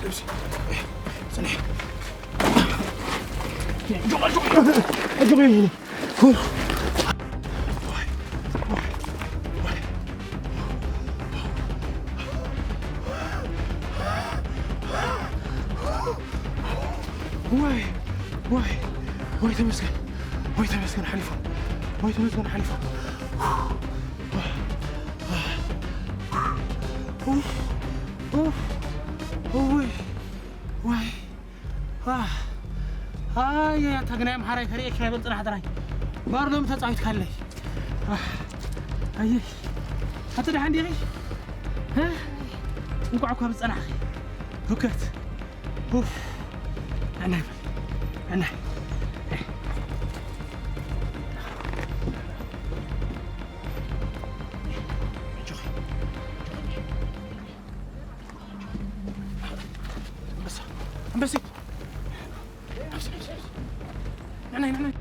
ልብሲ። ጽንሒ። ጆ፣ ጆ፣ ጆ። ዋይ፣ ዋይ፣ ዋይ ተመስገን፣ ዋይ ተመስገን ሓሊፎም፣ ዋይ ተመስገን ሓሊፎም። ኡፍ፣ ኡፍ፣ ኡይ፣ ዋይ፣ ኣህ፣ ኣየ፣ ኣታ ግናይ ኣምሓራይ ከርእየካ ይበል ጽናሕ ጥራይ። ባርዶም ተጻዊትካለይ። ኣህ፣ ኣየ፣ ኣቲ ደሓን ዲኺ? እ? እንቋዕ እኳ ብጸናሕኺ። ህውከት። ኡፍ። ኣናይ በል። ኣናይ። ኣንበሳ፣ ኣንበሲት። ኣንበሳ፣ ኣንበሳ፣ ኣንበሳ። ንዕናይ፣ ንዕናይ።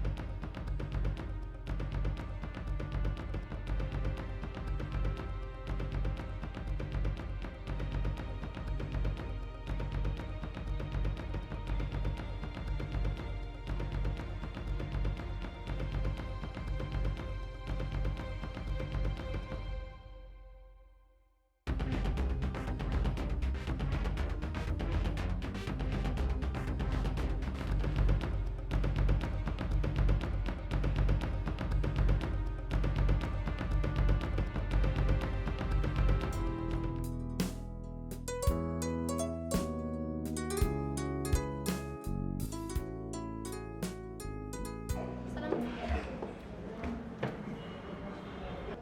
ሰላም።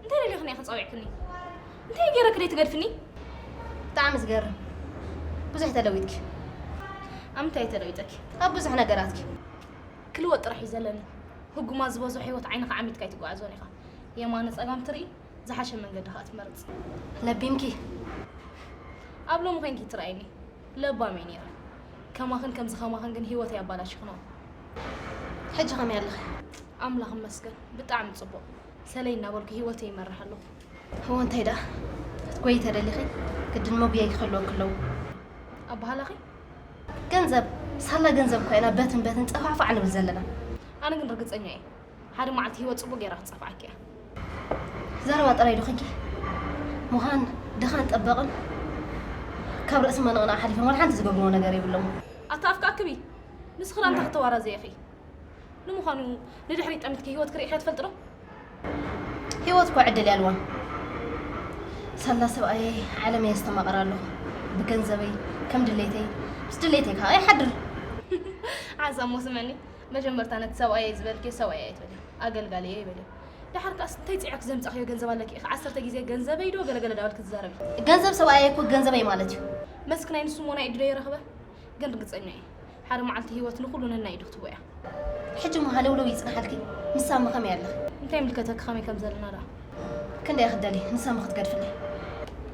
እንታይ ደሊኽኒ ኢኺ ጸዊዕክኒ? እንታይ ገይረኪ ደይ ትገድፍኒ? ብጣዕሚ ዝገርም። ብዙሕ ተለዊጥኪ። ኣብ ምንታይ ተለዊጠኪ? ኣብ ብዙሕ ነገራትኪ። ክልወጥ ጥራሕ እዩ ዘለኒ። ህጉማት ዝበዝሖ ህይወት ዓይንኻ ዓሚትካ ኣይትጓዓዞን ኢኻ። የማነ ጸጋም ትርኢ፣ ዝሓሸ መንገዲ ኸኣ ትመርጽ። ለቢምኪ። ኣብ ሎሚ ኮይንኪ ትረኣይኒ። ለባም እየ ነይረ። ከማኽን ከምዚ ከማኽን ግን ህይወተይ ኣባላሽኽንኦ። ሕጂ ከመይ ኣለኺ? ኣምላኽ ይመስገን፣ ብጣዕሚ ጽቡቕ። ሰለይ እናበልኩ ህይወተይ ይመርሕ ኣለኹ። እወ፣ እንታይ ደኣ? ክትጎዪ ተደሊኺ፣ ግድን መጉየዪ ክህልወኪ ኣለዎ። ኣበሃህላኺ? ገንዘብ፣ ሳላ ገንዘብ እኳ ኢና በትን በትን ጸፋዕፋዕ ንብል ዘለና። ኣነ ግን ርግጸኛ እየ፣ ሓደ መዓልቲ ህይወት ጽቡቕ ጌራ ክትጸፍዓኪ እያ። ዘረባ ጥራይ ዶ ኮንኪ? ምዃን ድኻን ጠበቕን ካብ ርእሲ መንቕናቕ ሓሊፎም ዋላ ሓንቲ ዝገብርዎ ነገር የብሎም። ኣታ ኣፍካ ኣክቢ፣ ንስኺ ደኣ እንታይ ክተዋራዘ ኢኺ? ንምዃኑ ንድሕሪት ጠሚትኪ ህይወት ክርእኺ ትፈልጢ ዶ? ህይወት እኮ ዕድል እያ ኣልዋን። ሳላ ሰብኣየይ ዓለም እየ ዝተማቐር ኣለኹ። ብገንዘበይ ከም ድሌተይ፣ ምስ ድሌተይ ከዓ ይሓድር። ሓንሳብ እሞ ስምዕኒ፣ መጀመርታ ነቲ ሰብኣየይ ዝበልክዮ ሰብኣየይ ኣይትበልዮ፣ ኣገልጋሊ እየ በልዮ። ደሓር ከኣስ እንታይ ጽዒርኪ ዘምጻእክዮ ገንዘብ ኣለኪ ኢኺ ዓሰርተ ግዜ ገንዘበይ ዶ ገለገለ ዳበልኪ ትዛረቢ? ገንዘብ ሰብኣየይ እኮ ገንዘበይ ማለት እዩ። መስኪናይ ንሱ እሞ ናይ ኢዱ ዶ ይረኽበ? ግን ርግጸኛ እየ፣ ሓደ መዓልቲ ህይወት ንኹሉ ነናይ ኢዱ ክትቦ እያ። ሕጂ እሞ ሃለውለው ይጽንሓልኪ፣ ንሳ እሞ ከመይ ኣለኺ? እንታይ ይምልከተኪ ከመይ ከም ዘለና ደኣ? ክንደይ ክትደሊ፣ ንሳ እሞ ክትገድፍለይ?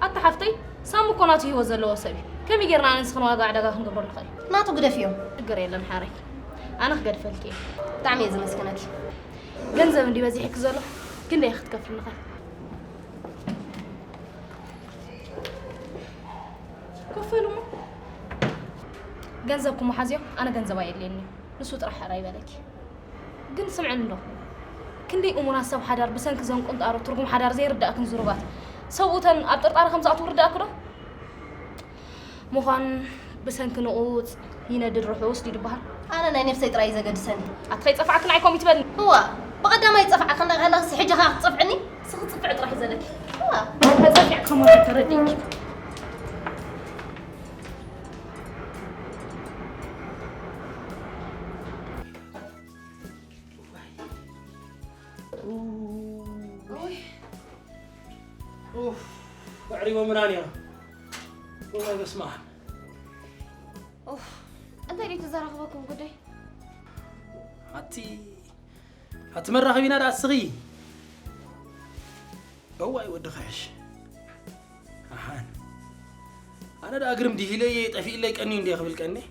ኣታ ሓፍተይ፣ ሳሚ እኮ ናቱ ህይወት ዘለዎ ሰብ እዩ። ከመይ ጌርና ኣነ ንስኽን ዋጋ ዕዳጋ ክንገብረሉ ንኽእል? ናቱ ግደፍዮ። ሽግር የለን ሓረይ፣ ኣነ ክገድፈልኪ እየ። ብጣዕሚ እየ ዘመስግነኪ። ገንዘብ እንድዩ በዚሕኪ ዘሎ፣ ክንደይ ክትከፍልኒ ኸ? ክፈሉ እሞ። ገንዘብኩም ሓዝዮ፣ ኣነ ገንዘብ ኣየድልየኒ። ንሱ ጥራሕ ሕራይ በለኪ። ግን ስምዕኒ እንዶ። ክንደይ እሙናት ሰብ ሓዳር ብሰንኪ ዘን ቁንጣሮ ትርጉም ሓዳር ዘይርዳእክን ዝሩባት ሰብኡተን ኣብ ጥርጣረ ከም ዝኣትዉ ርዳእኪ ዶ? ምዃን ብሰንኪ ንቑጽ ይነድድ ርሑስ ድዩ ዝበሃል? ኣነ ናይ ነብሰይ ጥራይ እዩ ዘገድሰኒ። ኣቲ ከይጸፍዓኪ ንዓይ ከምኡ ይትበልኒ። እዋ፣ ብቐዳማይ ጸፍዓኪ እንዳ ሃለኽሲ ሕጂ ኸኣ ክትጸፍዕኒ? ንስኺ ጽፍዒ ጥራሕ እዩ ዘለኪ። እዋ። ተጸፊዕኪ ከም ወዲ ተረዲእኪ። ኡይ። ኡፍ፣ ኣዕሪቦምና ነይሮም። እዋይ፣ በስመ ኣብ። ኡፍ፣ እንታይ ድዩ እቲ ዘራኽበኩም ጉዳይ? ኣቲ፣ ኣቲ መራኸቢና ደኣ እስኺ። እዋይ፣ ወዲ ኸሕሽ። ኣሓን። ኣነ ደኣ ግርም ዲሂለየ፣ ጠፊእለይ ቀንዩ እንድየ ክብል ቀንየ።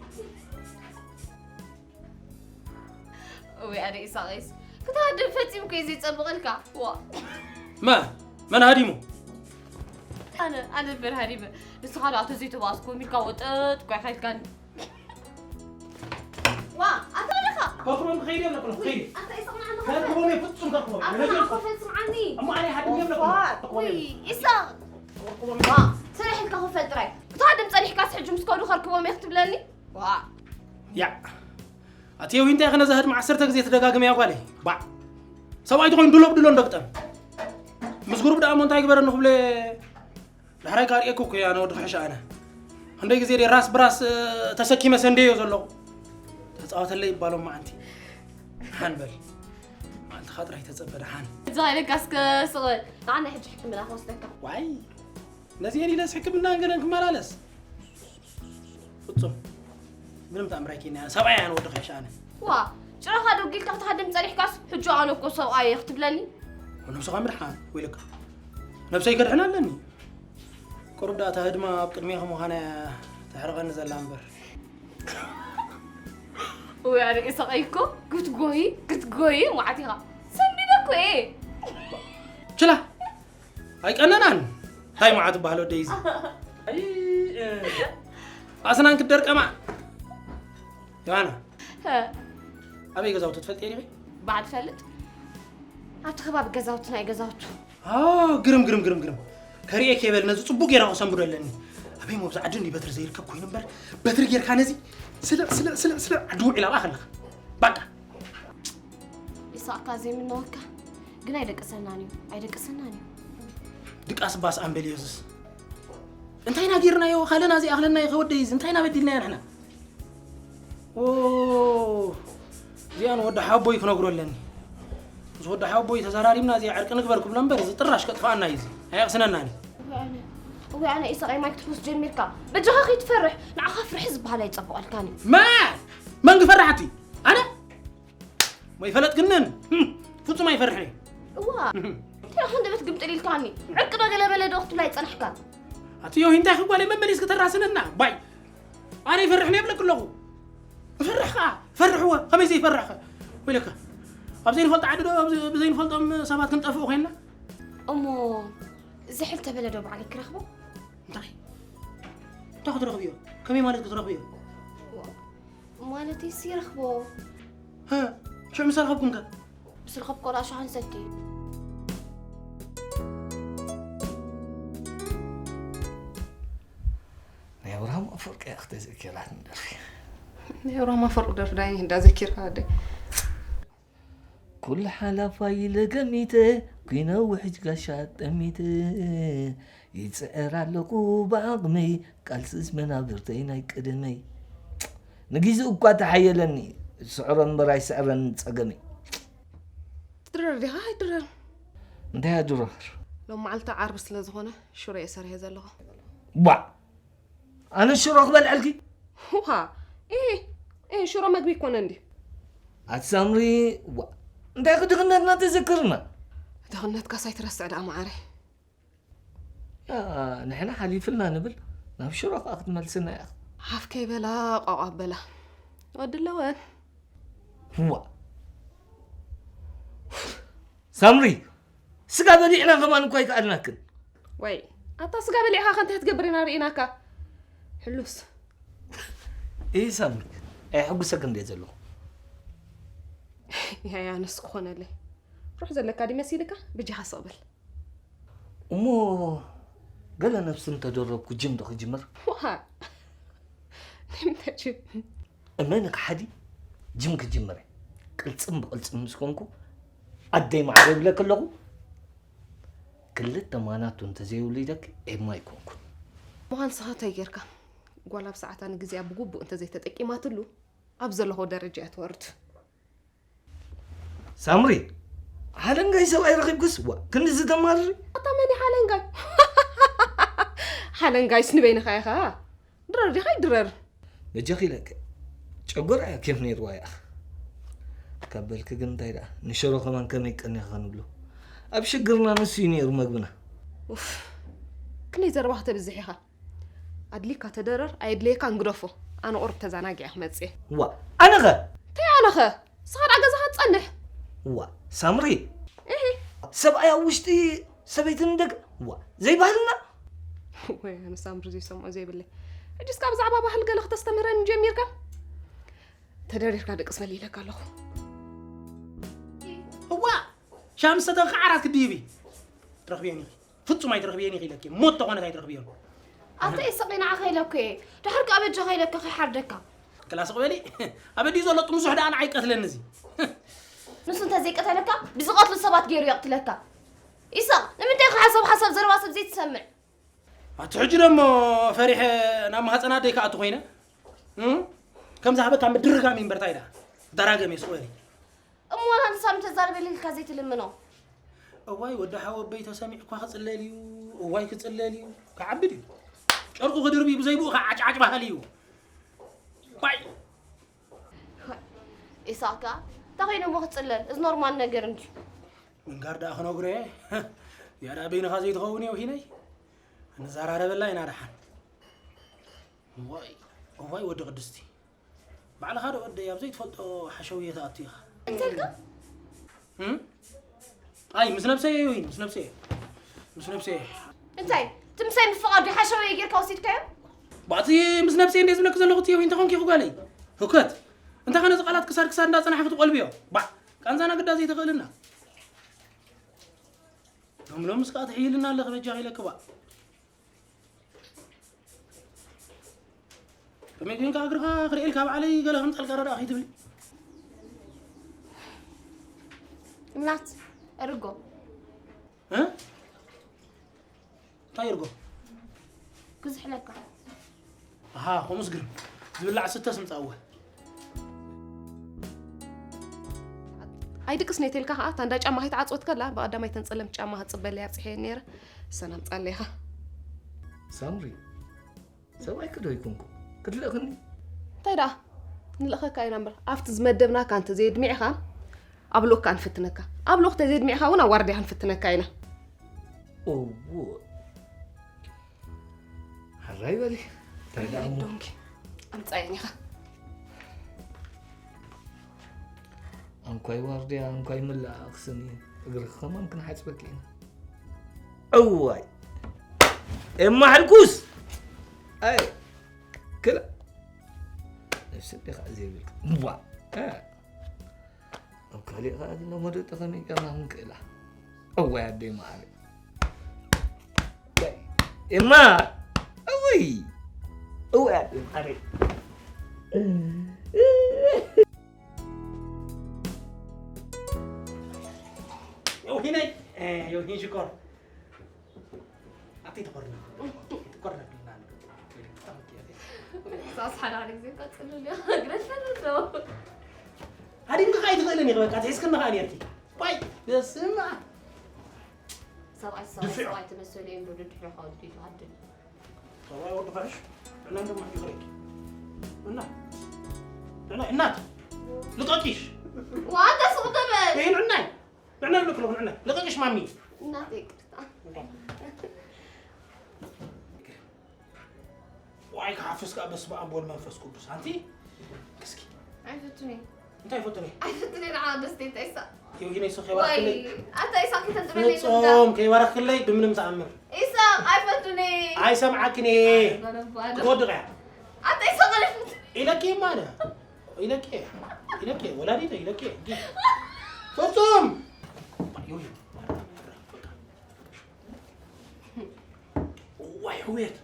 እወ፣ ኣደ ኢሳቕስ፣ ክትሃድም ፈጺሙ እኮ እዩ ዘይጸብቐልካ። ዋ። መ-፣ መን ሃዲሙ? ኣነ ኣነ በርሃሪበ ንስኻ ዶ ኣቶ ዘይተባስኮ ሚልካ ወጠጥ ኳ ካይትካን ዋ ኣታ ደኻ ከርክቦም ክኸይድ እዮም ነብሎ ክኸይድ ኣታ ይሰቕና ከርክቦም እዮም ፍጹም ከርክቦም ኣታ ነብሎ ኮፈል ስምዓኒ እሞ ኣነ ሓድዮም ነብሎ ወይ ኢሳቕ ዋ ሰሪሕልካ ኮፈል ጥራይ ክትሃድም ጸኒሕካስ ሕጂ ምስ ከዱ ከርክቦም እየ ክትብለኒ ዋ ያ ኣቲ የውሂ እንታይ ከነዛ ህድማ ዓሰርተ ግዜ ተደጋግመያ ጓለይ ባዕ ሰብኣይ ትኾይኑ ድሎ ብድሎ እንደግጠም ምስ ጉሩብ ደኣ እሞ እንታይ ግበረኒ ክብለ ዳሕራይ ካርኤኩ እኮ እያ ነወዲ ክሕሻ ኣነ ክንደይ ግዜ ደ ራስ ብራስ ተሰኪመ ሰንደዮ ዘለኹ ተፃወተለይ ይባሎም መዓንቲ ሓን በል መዓልትኻ ጥራይ ተፀበ ደሓን እዛ ኢለካ እስከ ስቕ ንዓና ሕጂ ሕክምና ክወስደካ ዋይ ነዚአን ኢለስ ሕክምና እንገለን ክመላለስ ፍፁም ምንም ተኣምር ኣይከይና ሰብኣይ ኣነ ወዲ ክሕሻ ኣነ ዋ ጭራኻ ደጊልካ ክትሃድም ጸኒሕካስ ሕጂ ኣነ እኮ ሰብኣይ እየ ክትብለኒ ነብስኻ ምድሓን ወይለካ ነብሰይ ከድሕን ኣለኒ ቁሩብ ዳኣ እታ ህድማ ኣብ ቅድሜኺ ምዃና እያ ተሕርቐኒ ዘላ እምበር ወይ ኣነ ኢሳቐይ እኮ ክትጎይ ክትጎይ መዓት ኢኻ ሰንቢደ እኮ እየ ችላ ኣይቀነናን እንታይ መዓት በሃል ወደይ እዚ ኣስናን ክትደርቀማ ዮሃና ኣበይ ገዛውቲ ትፈልጥ ዲኺ በዓል ፈልጥ ኣብቲ ከባቢ ገዛውቲ ናይ ገዛውቱ ግርም ግርም ግርም ግርም ከርእየክ የበል ነዚ ፅቡቅ ጌራ ክሰንብዶ ኣለኒ ኣበይ ሞብዛ ዓዲ እንዲ በትሪ ዘይርከብ ኮይኑ እምበር በትሪ ጌርካ ነዚ ስለ ስለ ስለ ስለ ዓዲ ውዒል ኣብኣ ከለኻ ባቃ ይሳቕካ ዘይምነወካ ግን ኣይደቅሰናን እዩ ኣይደቅሰናን እዩ ድቃስ ባስ ኣምበል የሱስ እንታይና ጌርናዮ ካልእና ዘይኣኽለናዮ ከወደይ እዚ እንታይና በዲልናዮ ንሕና እዚኣ ንወዲ ሓቦይ ክነግሮ ኣለኒ ምስ ወዲ ሓቦይ ተዘራሪብና እዚኣ ዕርቂ ንግበር ክብሎ እምበር እዚ ጥራሽ ከጥፍኣና እዩ እዚ ኣየቕስነናን እዩ እወ ኣነ ኢሳቕ ማይ ክትሕውስ ጀሚርካ በጃኻ ከይትፈርሕ ንዓኻ ፍርሒ ዝበሃል ኣይጸብቐልካን እዩ መ መን ክፈርሓቲ ኣነ መይፈለጥክንን ፍጹም ኣይፈርሕን እዩ እዋ እንታይ ክንደበት ግምጥል ኢልካኒ ዕርቂ ዶ ገለ በለ ዶ ክትብላ ይጸናሕካ ኣቲ ዮሂ እንታይ ክጓለ መመሊስ ከተራስነና ባይ ኣነ ይፈርሕን የብለክ ኣለኹ እፈርሕ ከዓ ፈርሕዎ ከመይ ዘይፈርሕ ከ ወይለካ ኣብ ዘይንፈልጦ ዓዲ ዶ ብዘይንፈልጦም ሰባት ክንጠፍኡ ኮይንና እሞ ዝሕል ተበለ ዶ ባዕለይ ክረኽቦ እንታይ እንታይ ክትረኽብዮ ከመይ ማለት ክትረኽብዮ ማለት ይስ ይረኽቦ ሽዑ ምስ ረኸብኩም ከ ብስልከብ ቆልዓ ሸሓን ሰቲ ናይ ኣብርሃም ኣፈወርቂ እያ ክተዘኪራት ንደርፊ ናይ ኣብርሃም ኣፈወርቂ ደርፊ ዳይ እንዳዘኪርካ ኣደይ ኩሉ ሓላፋይ ኢለ ገሚተ ኩይነ ውሕጅ ጋሻ ጠሚተ ይፅዕር ኣለኹ ብዓቕመይ ቃልስስ መናብርተይ ናይ ቀደመይ ንጊዜኡ እኳ ተሓየለኒ ስዕሮ እምበር ኣይስዕረን ፀገመይ ድረር ዲኻ ኣይድረር እንታይ ኣድረር ሎም መዓልቲ ዓርቢ ስለ ዝኾነ ሽሮ እየ ሰሪሐ ዘለኹ ቧዕ ኣነ ሽሮ ክበልዐልኪ ውሃ እ እ ሽሮ መግቢ ይኮነ እንዲ ኣቲ ሳምሪ ዋ እንታይ ክድኽነትና ተዘክርና ድኽነትካስ ኣይትረስዕ ደኣ መዓረይ ንሕና ሓሊፍልና ንብል ናብ ሽሮ ከዓ ክትመልስና እያ ሓፍ ከይበላ ቋቋ በላ ወዲ ኣለወን ዋ ሳምሪ ስጋ በሊዕና ከማን እኳ ኣይከኣልናክን ወይ ኣታ ስጋ በሊዕካ ከንታይ ክትገብር ኢና ርኢናካ ሕሉስ ይህ ሳምሪ ኣይሕጉሰክ እንደ ዘለኹ ያያ ንስ ክኾነለይ ሩሕ ዘለካ ዲ መሲልካ ብጃኻ ስቕብል እሞ ገለ ነብሲ እንተደረብኩ ጅም ዶ ክጅምር ውሃ ንምንታይ ጅም እመኒ ክሓዲ ጅም ክጅምር እየ ቅልፅም ብቅልፅም ምስ ኮንኩ ኣደይ ማዕረ ይብለክ ኣለኹ ክልተ ማናቱ እንተዘይውሊደክ ኤማ ኣይኮንኩን ምዃን ስኻ እንታይ ጌርካ ጓል ኣብ ሰዓታ ንግዜኣ ብግቡእ እንተዘይተጠቂማትሉ ኣብ ዘለኹ ደረጃ እያ ትወርድ ሳምሪ ሓለንጋይ ሰብኣይ ረኺብክስ ዋ ክንዲ ዝተማርሪ ኣታ መን ሓለንጋይ ሓለንጋይስ ንበይንኻ ኢኻ ድረር ዲኻ ይድረር በጃኺ ኢለኪ ጨጎራ እያ ኬፍ ነይርዋ እያ ካብ በልኪ ግን እንታይ ደኣ ንሽሮ ከማን ከመይ ቀኒኻ ንብሎ ኣብ ሽግርና ንሱ እዩ ነይሩ መግብና ክንደይ ዘረባ ከተብዝሕ ኢኻ ኣድሊካ ተደረር ኣየድለየካን ግደፎ ኣነ ቁሩብ ተዛናጊ እየ ክመፅእ ዋ ኣነኸ እንታይ ኣነኸ ስኻ ደኣ ገዛኻ ትፀንሕ ዋ ሳምሪ ሰብኣይ ኣብ ውሽጢ ሰበይቲ ንደገ ዋ ዘይባህልና ወይ ኣነስ ኣምር ዘይሰምዖ ዘይብለይ። ሕጅስ ካብ ብዛዕባ ባህል ገለ ክተስተምህረኒ ጀሚርካ? ተደሪርካ ደቅስ በል ኢለካ ኣለኹ። እዋ ሻምሰተን ከዓ ዓራት ክድይብ እዩ። ትረኽብየን ኢኺ። ፍጹም ኣይትረኽብየን ኢኺ ኢለኪ። ሞት ተኾነት ኣይትረኽብየን። ኣታ ኢሳቕ ንዓኻ ኢለኩ እየ። ድሓር ከኣ በጃኻ ኢለካ ከይሓርደካ። ክላ ስቕ በሊ። ኣበዲኡ ዘሎ ጥምዙሕ ደኣ ንዓይ ቀትለኒ እዚ። ንሱ እንተዘይቀተለካ ብዝቐትሉ ሰባት ገይሩ የቕትለካ። ኢሳቕ ንምንታይ ኢኻ ሓሳብ ሓሳብ ዘረባ ሰብ ዘይትሰምዕ? ኣቲ ሕጂ ደሞ ፈሪሐ ናብ ማህፀና ኣደይ ክኣቱ ኮይነ። እም? ከምዚ ሃበካ ምድርጋም እዩ እምበር ታይ ደኣ? ደራገም እየ ስቕ በሊ። እሞ ዋላ ንሳ ምተዛረበ ኢልካ ዘይትልምኖ። እዋይ ወዲ ሓወበይ ተሰሚዑ እኳ ክፅለል እዩ። እዋይ ክፅለል እዩ። ክዓብድ እዩ። ጨርቁ ክድርብ እዩ ብዘይብኡ ከዓ ዓጭዓጭ ባህል እዩ። ዋይ ኢሳቅ ከዓ እንታይ ኮይኑ እሞ ክፅለል? እዚ ኖርማል ነገር እንድዩ። ምንጋር ደኣ ክነግሮ እየ። ያዳ በይንኻ ዘይትኸውን እየ ውሂነይ። ንዘራረበላ ኢና ደሓን። እዋይ እዋይ ወዲ ቅድስቲ። ባዕልኻ ዶ ወደይ ኣብ ዘይትፈልጦ ሓሸውየ ትኣቱ ኢኻ። እንታይ ኢልካ? እም? ኣይ ምስ ነብሰይ እየ ወይ ምስ ነብሰይ እየ። ምስ ነብሰይ እየ። እንታይ? እቲ ምሳይ ምፍቓር ድዩ ሓሸውየ ጌርካ ወሲድካዮ? ባቲ ምስ ነብሰይ እንደ ዝብለክ ዘለኹ እቲ ወይ እንተኾንኪ ጓለይ። ህከት። እንተ ኸነ ቃላት ክሳድ ክሳድ እንዳጸናሕኪ ትቆልብዮ። ባ ቃንዛና ግዳ ዘይተኽእልና። ሎም ሎም እስካ ትሕይልና ኣለኺ በጃኺ ኢለኪ ባ። ከመይ ኮይንካ እግርኻ ክርእየልካ ባዕለይ ገለ ከም ጣልቃ ረዳእ ከይትብሊ። እናት እርጎ እ? እንታይ እርጎ? ክዝሕለካ። ኣሃ፣ ከምኡስ ግርም። ዝብላዕ ስተስ ምጻእወ። ኣይድቅስ ነይተልካ ከዓ እታ እንዳ ጫማ ከይትዓፅወት ከላ ብቐዳማይ ተን ፀለምቲ ጫማ ክፅበለይ ኣብፅሐየን ነይረ። ሰናም ፃለይኻ። ሳምሪ ሰብኣይኪ ዶ ኣይኮንኩ ክትልእኽኒ? እንታይ ደኣ ንልእኸካ ኢና እምበር ኣብቲ ዝመደብናካ እንተዘየድሚዕኻ ኣብ ልኡኽካ ንፍትነካ። ኣብ ልኡኽ ተዘየድሚዕኻ እውን ኣብ ዋርድያ ክንፍትነካ ኢና። እዎ ሕራይ በሊ። እንታይ ደኣ እሞ? ዶንኪ ኣምጻየን ኢኻ። ኣንኳይ ዋርድያ ኣንኳይ ምላእ ኣክስኒ እግርኺ ከማን ክንሓጽበኪ ኢና። እዋይ ኤማ ሕልኩስ ኣይ ክላ ነብሲ እንዲኻ ዘይብልካ እዋ ኣብ ካሊእ ኸዓ ዝለመዶ ጠቐሚ ጨና ክንክእላ እዋይ ኣደይ መዓረይ እማ እውይ እዋይ ኣደይ መዓረይ የውሂነይ የውሂን ሽኮር ኣቲ ተቆርና ተቆርና ክልና ሳስ ሓደ ሓደ ግዜ እኳ ፅልል እያ እግረን ፈርዶ ሃዲምካ ከኣ ኣይትኽእልን ኢኺ በቃ ትሒዝክኒ ከኣ ነርኪ ባይ በስመ ኣብ ሰብኣይ ሰብኣይ ሰብኣይ ተመሰሉ እዮም ዶ ድሕሪ ከወዲ ይትሃድል ሰብኣይ ወዲ ፈረሽ እና እንደማ ይኽረኪ እና እና እናት ልቀቂሽ ዋንተ ስቕ ተበል ይሄን እናይ ንዕና ንብለክሎ ንዕና ልቀቅሽ ማሚ እናተ ይቅርታ ዋይ ከሓፍስ ከዓ በስመ ኣብ ወልድ መንፈስ ቅዱስ ኣንቲ እስኪ ኣይፈቱኒ እንታይ ፈቱኒ ኣይፈቱኒ ንዓ ደስ እንታይ ሳ ይውሂነ ይሶ ከይባርክለይ ኣታ ኢሳ ከተንጥበለይ ፍጹም ከይባርክለይ ብምንም ተኣምር ኢሳ ኣይፈቱኒ ኣይሰምዓክን ክትወድቕ እያ ኣታ ኢሳ ቀሪፍት ኢለኪ ማለ ኢለኪ ኢለኪ ወላዲተ ኢለኪ ፍጹም ዋይ ሕውየት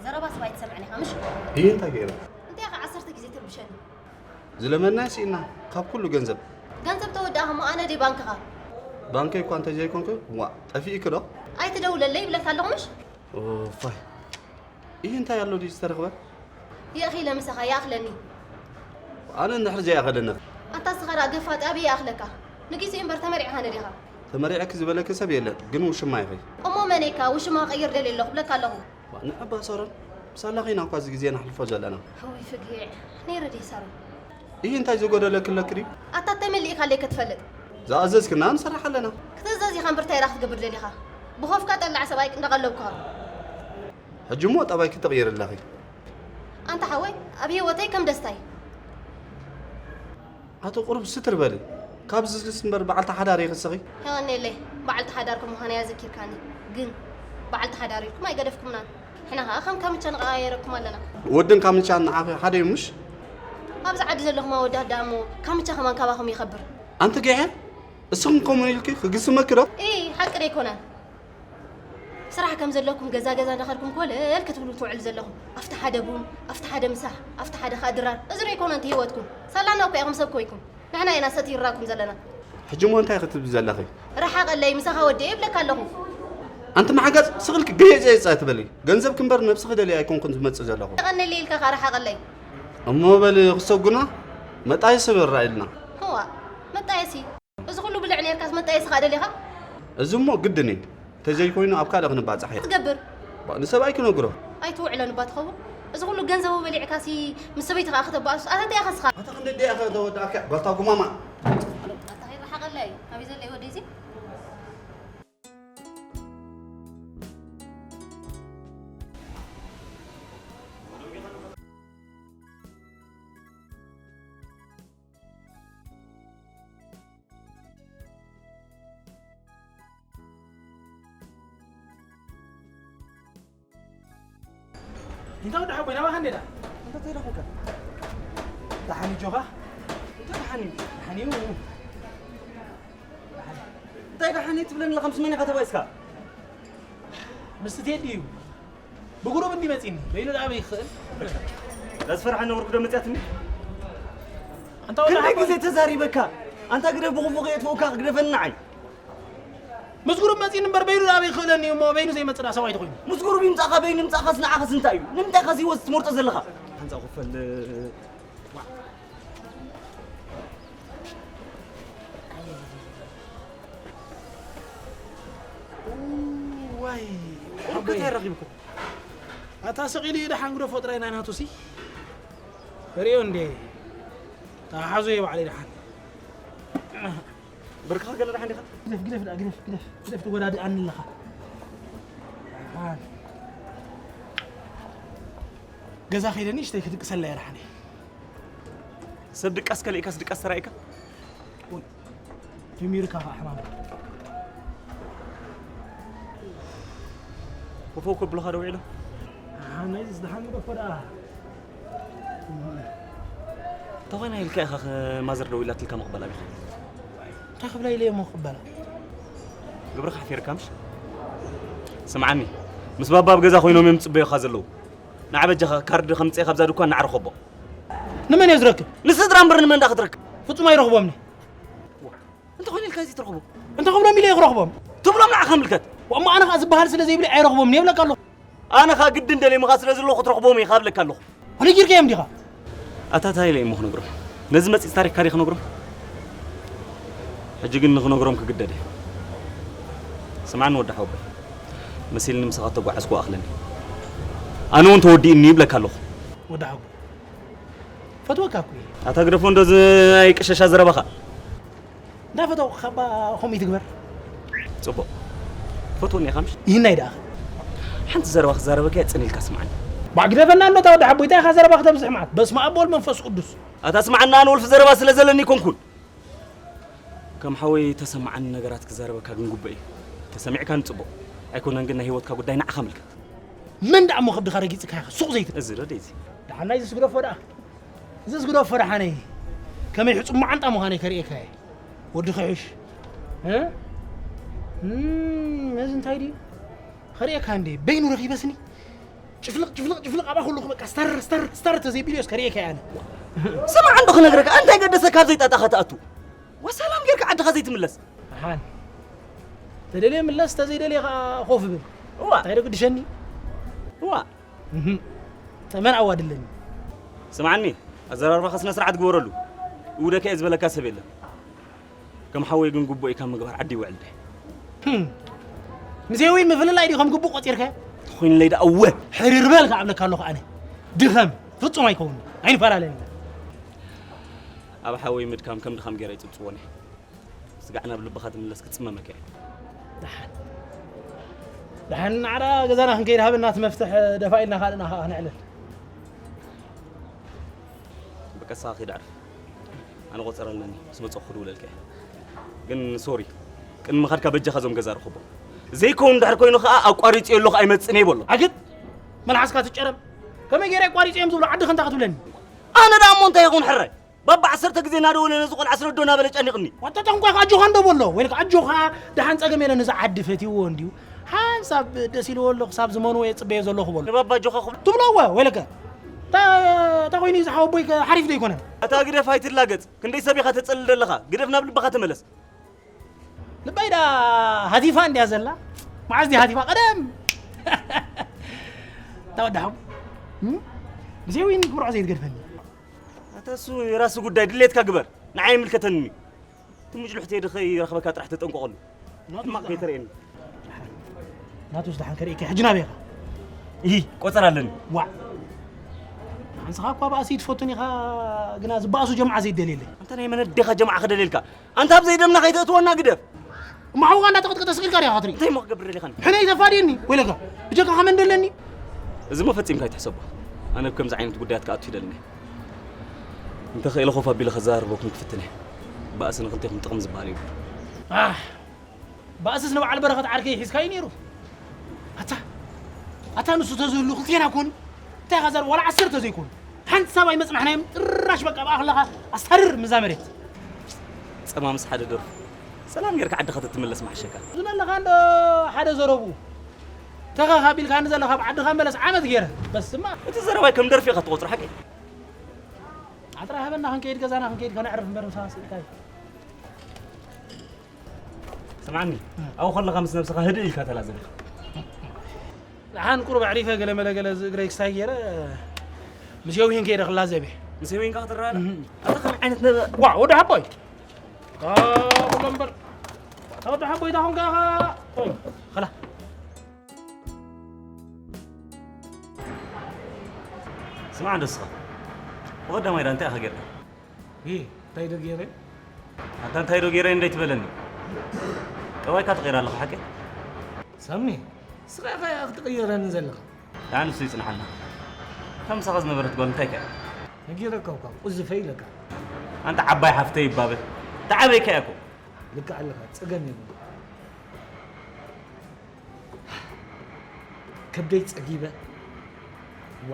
ዘረባ ሰብ ኣይትሰምዕን ኢኻ ምሽ? እየ እንታይ ገይረ? እንታይ ኢኻ ዓሰርተ ግዜ ትርብሸኒ? ዝለመናዮ ስኢና ካብ ኩሉ ገንዘብ። ገንዘብ ተወድኣ እሞ ኣነ ድየ ባንክኻ? ባንከይ እኳ እንተዘይኮንኩ ዋእ ጠፊእኪ ዶ? ኣይትደውለለይ ይብለካ ኣለኹ ምሽ? ኡፋይ እየ እንታይ ኣሎ ድዩ ዝተረኽበ? የእኺለ ምሳኻ ይኣኽለኒ። ኣነ እንድሕር ዘይኣኸለኒ። ኣንታ እስኻ ደኣ ገፋጢ ኣበይ ይኣኽለካ? ንጊዜኡ እምበር ተመሪዕኻ ነዲኻ? ተመሪዐኪ ዝበለኪ ሰብ የለን፣ ግን ውሽማ ኢኺ። እሞ መን ኢካ? ውሽማ ክቕይር ደልየ ኣለኹ ብለካ ኣለኹ። ንዕባ ሳሮን፣ ምሳላ ኺና እኳ እዚ ግዜ ነሕልፎ ዘለና። እውይ ፍግዕ፣ ነይረ ድየ ሳሮን? ይህ እንታይ ዝጎደለኪ ኣለኪ ድዩ? ኣታ ተመሊእካ ኣለይ ክትፈልጥ። ዝኣዘዝክና ንሰርሕ ኣለና። ክትእዘዝ ኢኻ እምበር እንታይ ኢኻ ክትገብር ደሊኻ? ብኾፍካ ጠላዕ ሰብኣይ እንዳቐለብኩኻ። ሕጂ እሞ ጠባይኪ ትቕይሪ ኣለኺ። ኣንታ ሓወይ፣ ኣብ ህይወተይ ከም ደስታይ። ኣቶ ቁሩብ ስትር በሊ። ካብ ዝዝስ እምበር በዓልቲ ሓዳር ኢኺ እስኺ። የቐንየለይ፣ በዓልቲ ሓዳር ከም ምዃነይ ኣዘኪርካኒ። ግን በዓልቲ ሓዳር ኢልኩም ኣይገደፍኩምናን። ሕና ኸኣ ከም ካምቻ ንቐያየረኩም ኣለና። ወድን ካምቻን ንዓኺ ሓደ እዩ ምሽ? ኣብዚ ዓዲ ዘለኹም ኣወዳት ደኣ እሞ ካምቻ ከማን ካባኹም ይኸብር። ኣንቲ ጌሐ፣ እስኹም ከምኡ ኢልኪ ክግስመኪ ዶ? እይ፣ ሓቂ ዶ ኣይኮነን? ስራሕ ከም ዘለኩም ገዛ ገዛ እንዳኸድኩም ኮለል ክትብሉ ትውዕሉ ዘለኹም። ኣብቲ ሓደ ቡን፣ ኣብቲ ሓደ ምሳሕ፣ ኣብቲ ሓደ ከኣ ድራር። እዚ ዶ ኣይኮነን እቲ ህይወትኩም? ሳላና እኮ ኢኹም ሰብ ኮይንኩም። ንሕና ኢና ሰቲርናኩም ዘለና። ሕጂ እሞ እንታይ ክትብሊ ዘለኺ? ርሓቐለይ፣ ምሳኻ ወዲኤ ይብለካ ኣለኹ። ኣንቲ ማዕጋጽ ስቕ ኢልኪ ገየጸ የጸ ኣይትበሊ። ገንዘብኪ እምበር ነብስኺ ደልየ ኣይኮንኩን ዝመጽእ ዘለኹ። የቐንየለይ ኢልካ ከኣ ርሓቐለይ። እሞ በሊ ክሰጉና መጣየሲ በራ ኢልና። እዋ፣ መጣየሲ። እዚ ኩሉ ብልዕ ኔርካስ መጣየሲ ከኣ ደሊኻ? እዚ እሞ ግድን እዩ። ተዘይኮይኑ ኣብ ካልእ ክንባጻሕ እየ። ትገብር? ባ-፣ ንሰብኣይ ክነግሮ። ኣይትውዕለን እባ ትኸውን። እዚ ኩሉ ገንዘቡ በሊዕካሲ ምስ ሰበይቲ ከኣ ከተባእሱ። ኣታ እንታይ ኢኻ ንስኻ? ኣታ ክንደይ ደኣ ኢኻ ተወዳእካ? ጓልታ ጉማማ። ኣታ ከይረሓቐለይ። ኣበይ ዘሎ እዩ ወደይ እዚ? እንታይ ወዲ ሓቦይ፣ ናባኻ እንዴ ደኣ? እንታይ ተይረኹካ? ደሓን እዩ ጆኻ? እንታይ ደሓን እዩ? ደሓን እዩ። ደሓን። እንታይ ደሓን እዩ ትብለኒ ኣለኻ? ምስ መን ኢኻ ተባኢስካ? ምስቲ ቴዲ እዩ። ብጉሩብ እንዲ መጺኒ። በይኑ ደኣ ኣበይ ይኽእል? ዘስፈርሓ ነበርኩ ዶ መጽያትኒ? ኣንታ ወዲ ክንደይ ሓቦይ። ግዜ ተዛሪበካ? ኣንታ ግደፍ ብኽፉእ ከየጥፍኡካ ግደፈኒ ንዓይ። ምስ ጉሩብ መጺኒ እምበር በይኑ ደኣ ኣበይ ይኽእለኒ እዩ እሞ በይኑ ዘይመጽእ ደኣ ሰብኣይ ተኾይኑ። ምስ ጉሩብ ይምጻእካ በይኑ ይምጻእካስ ንዓኻስ እንታይ እዩ? ንምንታይ ኢኻ እዚ ህይወት ትመርጾ ዘለኻ? ሓንጻእ ክፈል ዋይ፣ ቁሩብ ሓቦይ። እንታይ ረኺብኩም? ኣታ ሰቒሉ እዩ ደሓን ግደፎ ጥራይ ናይ ናቱሲ። ሪኦ እንዴ? ተሓሓዞ እየ ባዕለይ ደሓን። ብርክኻ ገለ ደሓን ዲኻ? ግደፍ፣ ግደፍ ደኣ፣ ግደፍ፣ ግደፍ፣ ግደፍ፣ ትጎዳድኣኒ ኣለኻ። ደሓን። ገዛ ከይደ ንእሽተይ ክድቅሰላ እየ ደሓነይ። ሰብ ድቃስ ከሊእካስ ድቃስ ተራኢካ? ወይ፣ ጀሚርካ ኸዓ ሕማም። ኮፈው ከብሉኻ ደው ኢሎም። ኣሃ፣ ናይዚስ ደሓን ግደፎ ደኣ። እንተኾይነ ኢልካ ኢኻ ኸ ማዘር ደው ኢላትልካ ምቕባል ኣቢኻ? እንታይ ክብላ ኢለ እየ እሞ ክቕበላ? ግብርኻ ሓፊርካ ምሽ? ስምዓኒ፣ ምስ ባባ ኣብ ገዛ ኮይኖም እዮም ዝጽበዩኻ ዘለዉ። ንዓ በጃኻ ካርድ ከምጽኤ ካብዛ ድኳን ንዓ ርኸቦ። ንመን እየ ዝረክብ? ንስድራ እምበር ንመን ደኣ ክትረክብ? ፍጹም ኣይረኽቦምን እየ። እንተኾይነ ኢልካ እዚ ትረኽቦ? እንተ ክብሎም ኢለ እየ ክረኽቦም። ትብሎም ንዓኻ ምልከት። እሞ ኣነ ኸኣ ዝበሃል ስለ ዘይብለይ ኣይረኽቦምን እየ እብለካ ኣለኹ። ኣነ ኸኣ ግድን ደልየ ምኻድ ስለ ዘለኹ ክትረኽቦም እየ ኸኣ እብለካ ኣለኹ። ኣነ ጊርካዮም ዲኻ? ኣታ ታይ ኢለ እሞ ክነግሮም? ነዚ መጺጽ ታሪኽካ ድየ ክነግሮም? ሕጂ ግን ንኽነግሮም ክግደድ እየ። ስምዓኒ ወዲ ሓወቦይ፣ መሲልኒ ምሳኻ እተጓዓዝኩ ኣኽለኒ። ኣነ እውን ተወዲእኒ ይብለካ ኣለኹ። ወዲ ሓወቦይ፣ ፈትወካ እኮ እየ። ኣታ ግደፎ እንዶ እዚ ናይ ቅሸሻ ዘረባኻ። እንዳፈተውኩ ካባ ከምኡ ይትግበር። ጽቡቕ። ፈትወኒ ኢኻ ምሽ? ይህናይ ደኣ። ሓንቲ ዘረባ ክዛረበካ እየ፣ ጽን ኢልካ ስምዓኒ። ባዕ ግደፈና እንዶ፣ እታ ወዲ ሓቦይ፣ እንታይ ኢኻ ዘረባ ክተብዝሕ መዓት? በስመ ኣብ ወወልድ መንፈስ ቅዱስ። ኣታ ስምዓና፣ ኣነ ወልፊ ዘረባ ስለ ዘለኒ ኣይኮንኩን። ከም ሓወይ ተሰምዓኒ ነገራት ክዛረበካ ግን ግቡእ እዩ። ተሰሚዕካኒ ጽቡቕ። ኣይኮነን ግን ናይ ህይወትካ ጉዳይ ንዓኻ ምልከት። መን ደኣ እሞ ከብድኻ ረጊጽካ ኢኻ ሱቕ ዘይትብል? እዚ ዶ ደይዚ? ደሓን ናይዚ ስግደፎ ደኣ። እዚ ስግደፎ ደሓነይ። ከመይ ሕጹብ መዓንጣ ምዃነይ ከርእየካ እየ። ወዲ ክሕሽ። እ? እም፣ ነዚ እንታይ ድዩ? ከርእየካ እንዴ? በይኑ ረኺበስኒ። ጭፍልቕ፣ ጭፍልቕ፣ ጭፍልቕ ኣብኣ ከለኹ በቃ ስተር፣ ስተር፣ ስተር ተዘይቢሉ እዮስ ከርእየካ እየ ኣነ። ስማዕ እንዶ ክነግረካ፣ እንታይ ገደሰካ ኣብ ዘይጣጣ ከተኣቱ? ወሰላም ጌርካ ዓድኻ ዘይትምለስ? ደሓን። ተደልየ ምለስ፣ ተዘይደልየ ከኣ ኮፍ ብል። እዋ። እንታይ ዶ ግድሸኒ? እዋ። እህም። ተመን ኣዋድለኒ። ስምዓኒ፣ ኣዘራርባኻ ስነ ስርዓት ግበረሉ። እውደከ እየ ዝበለካ ሰብ የለን። ከም ሓወይ ግን ግቡእ ካብ ምግባር ዓዲ ይውዕል ደ። ህም። ምስዚ ምፍልላይ ድዩ ከም ግቡእ ቆጺርከ? ተኾይንለይ ደኣ እወ። ሕርር በል ከኣ እብለካ ኣለኹ ኣነ። ድኸም ፍጹም ኣይከውንን። ኣይንፈላለን ኢና። ኣብ ሓወይ ምድካም ከም ድኻም ገይረ ኣይጽብጽቦን እየ። ስጋዕ ናብ ልብኻ ትምለስ ክጽመመካ እየ። ደሓን። ደሓን ናዕራ ገዛና ክንከይድ ሃበና እቲ መፍትሕ ደፋ ኢልና ካልእና ከኣ ክነዕልል። በቃ ንስኻ ኺድ ኣዕርፍ። ኣነ ቆጸራ ኣለኒ፣ ምስ መጸኹ ክድውለልካ እየ። ግን ሶሪ፣ ቅድሚ ምኻድካ በጃኻ እዞም ገዛ ርኸቦም። ዘይከውን እንድሕር ኮይኑ ኸኣ ኣቋሪጸዮ ኣለኹ ኣይመጽእን እየ በሎ። ኣግጥ! መልሓስካ ትጨረም። ከመይ ገይረ ኣቋሪጸዮም ዝብሎ ዓዲ ከንታ ክትብለኒ? ኣነ ደኣ እሞ እንታይ ይኹን ሕራይ? ባባ ዓሰርተ ግዜ እናደወለ ነዚ ቆልዓ ስረዶ እናበለ ጨኒቕኒ። ዋታ ጠንቋይ ኣጆኻ እንዶ በሎ። ወይልካ ኣጆኻ ደሓን ጸገም የለን፣ እዚ ዓዲ ፈትይዎ እንድዩ። ሓንሳብ ደስ ኢልዎ ኣሎ ክሳብ ዝመንዎ እየ ጽበዮ ዘለኹ በሎ። ንባባ ኣጆኻ ክብሎ ትብሎ እወ፣ ወይልከ። ታ-፣ እንታይ ኮይኑ እዩ ዝሓወቦይ ከ ሓሪፍ ዶ ኣይኮነን? ኣታ ግደፍ ኣይትላገጽ። ክንደይ ሰብ ኢኻ ተጸልል ዘለኻ? ግደፍ ናብ ልብኻ ተመለስ። ልበይ ዳ ሃቲፋ እንድያ ዘላ። መዓዝ ድያ ሃቲፋ? ቀደም። እንታ ወዲ ሓው። እም? ብዘይ ወይኒ ክብርዖ ዘይትገድፈኒ። ኣታ እሱ የራሱ ጉዳይ ድሌትካ ግበር። ንዓይ ኣይምልከተንን እዩ። እቲ ምጭሉሕተይ ድኸይረኽበካ ጥራሕ ተጠንቀቐሉ። ናቱ ሕማቕ ከይተርእየኒ። ናቱስ ደሓን ከርእየካ ሕጂ ናበይ ኢኻ? እሂ፣ ቆጸራ ኣለኒ። ዋዕ። ንስኻ እኳ ባእሲ ትፈቱን ኢኻ፣ ግና ዝበኣሱ ጀምዓ ዘይደልየለይ። ኣንታ ናይ መን ኣዴኻ ጀምዓ ክደልየልካ? ኣንታ ኣብ ዘይደምና ከይተእትወና ግደፍ። እሞ ሓውኻ እንዳተቐጥቀጠ ስቕ ኢልካ ዲኻ ክትርኢ? እንታይ እሞ ክገብር ደሊኻኒ? ሕነ ይተፋድየኒ፣ ወይለካ። ብጀካኻ መን ደለኒ? እዚ እሞ ፈጺምካ ኣይትሕሰቦ። ኣነ ኣብ ከምዚ ዓይነት ጉዳያት ክኣቱ ይደልን እየ። እንተኽኢለ ኮፍ ኣቢለ ከዘራርበኩም ክፍትን እየ። ባእሲ ንኽልቴኹም ጥቕሚ ዝበሃል የብሉን። ኣሕ፣ ባእስስ ንበዓል በረኸት ዓርከይ ሒዝካዩ ነይሩ። ኣታ፣ ኣታ ንሱ ተዝህሉ ክልቴና ኮን፣ እንታይ ኢኻ ዘር-፣ ዋላ ዓሰርተ ዘይኮኑ። ሓንቲ ሳብ ኣይመጽናሕናዮም፣ ጥራሽ በቃ ብኣኽለኻ ኣስታርር ምዛ መሬት። ጸማምስ ሓደ ደርፉ። ሰላም ጌርካ ዓድኻ ተትምለስ ምሓሸካ። ዝመለኻ እንዶ ሓደ ዘረቡ። ተኸኽ ኣቢልካኒ ዘለኻ ኣብ ዓድኻ መለስ ዓመት ጌረ። በስማ። እቲ ዘረባይ ከም ደርፊ ኢኻ ትቖጽሮ ሓቂ? ዓጥራ ሃበና ክንከይድ ገዛና ክንከይድ ከነዕርፍ እምበር ምሳኻ ስኢልካዮ። ስምዓኒ፣ ኣብኡ ከለኻ ምስ ነብስኻ ህድእ ኢልካ ተላዘብ ኢኻ። ደሓን ቁሩብ ኣዕሪፈ ገለ መለ ገለ እዚ እግረይ ክስታይ ገይረ፣ ምስ የውሂን ከይደ ክላዘብ እየ። ምስ የውሂን ከኣ ክትረኣና? እህ። ኣታ ከመይ ዓይነት ነበ-? ዋ፣ ወዲ ሓቦይ። ታ፣ ኩሎ እምበር። ታ ወዲ ሓቦይ፣ ታ ኹንካ ኢኻ። ቆይ፣ ኸላ። ስማዕ እንዶ እስኻ። ብቐዳማይ ደኣ እንታይ ኢኻ ጌርካ? እ፣ እንታይ ዶ ገይረ? ኣንታ እንታይ ዶ ገይረ እንዶ ኣይትበለኒ። ጠባይካ ትቕይር ኣለኻ ሓቂ? ሳሚ፣ ስኻ ኢኻ ክትቕየረኒ ዘለኻ። ደኣ ንሱ ይጽንሓልና። እታ ምሳኻ ዝነበረት ጓል እንታይ ከ? ነጊረካ እኳ፣ ቁዝፈ ኢለካ። ኣንታ ዓባይ ሓፍተይ ይባበ። ተዓበይካ እያ እኮ። ልክዕ ኣለኻ፣ ጸገም የብሉን። ከብደይ ጸጊበ። ዋ፣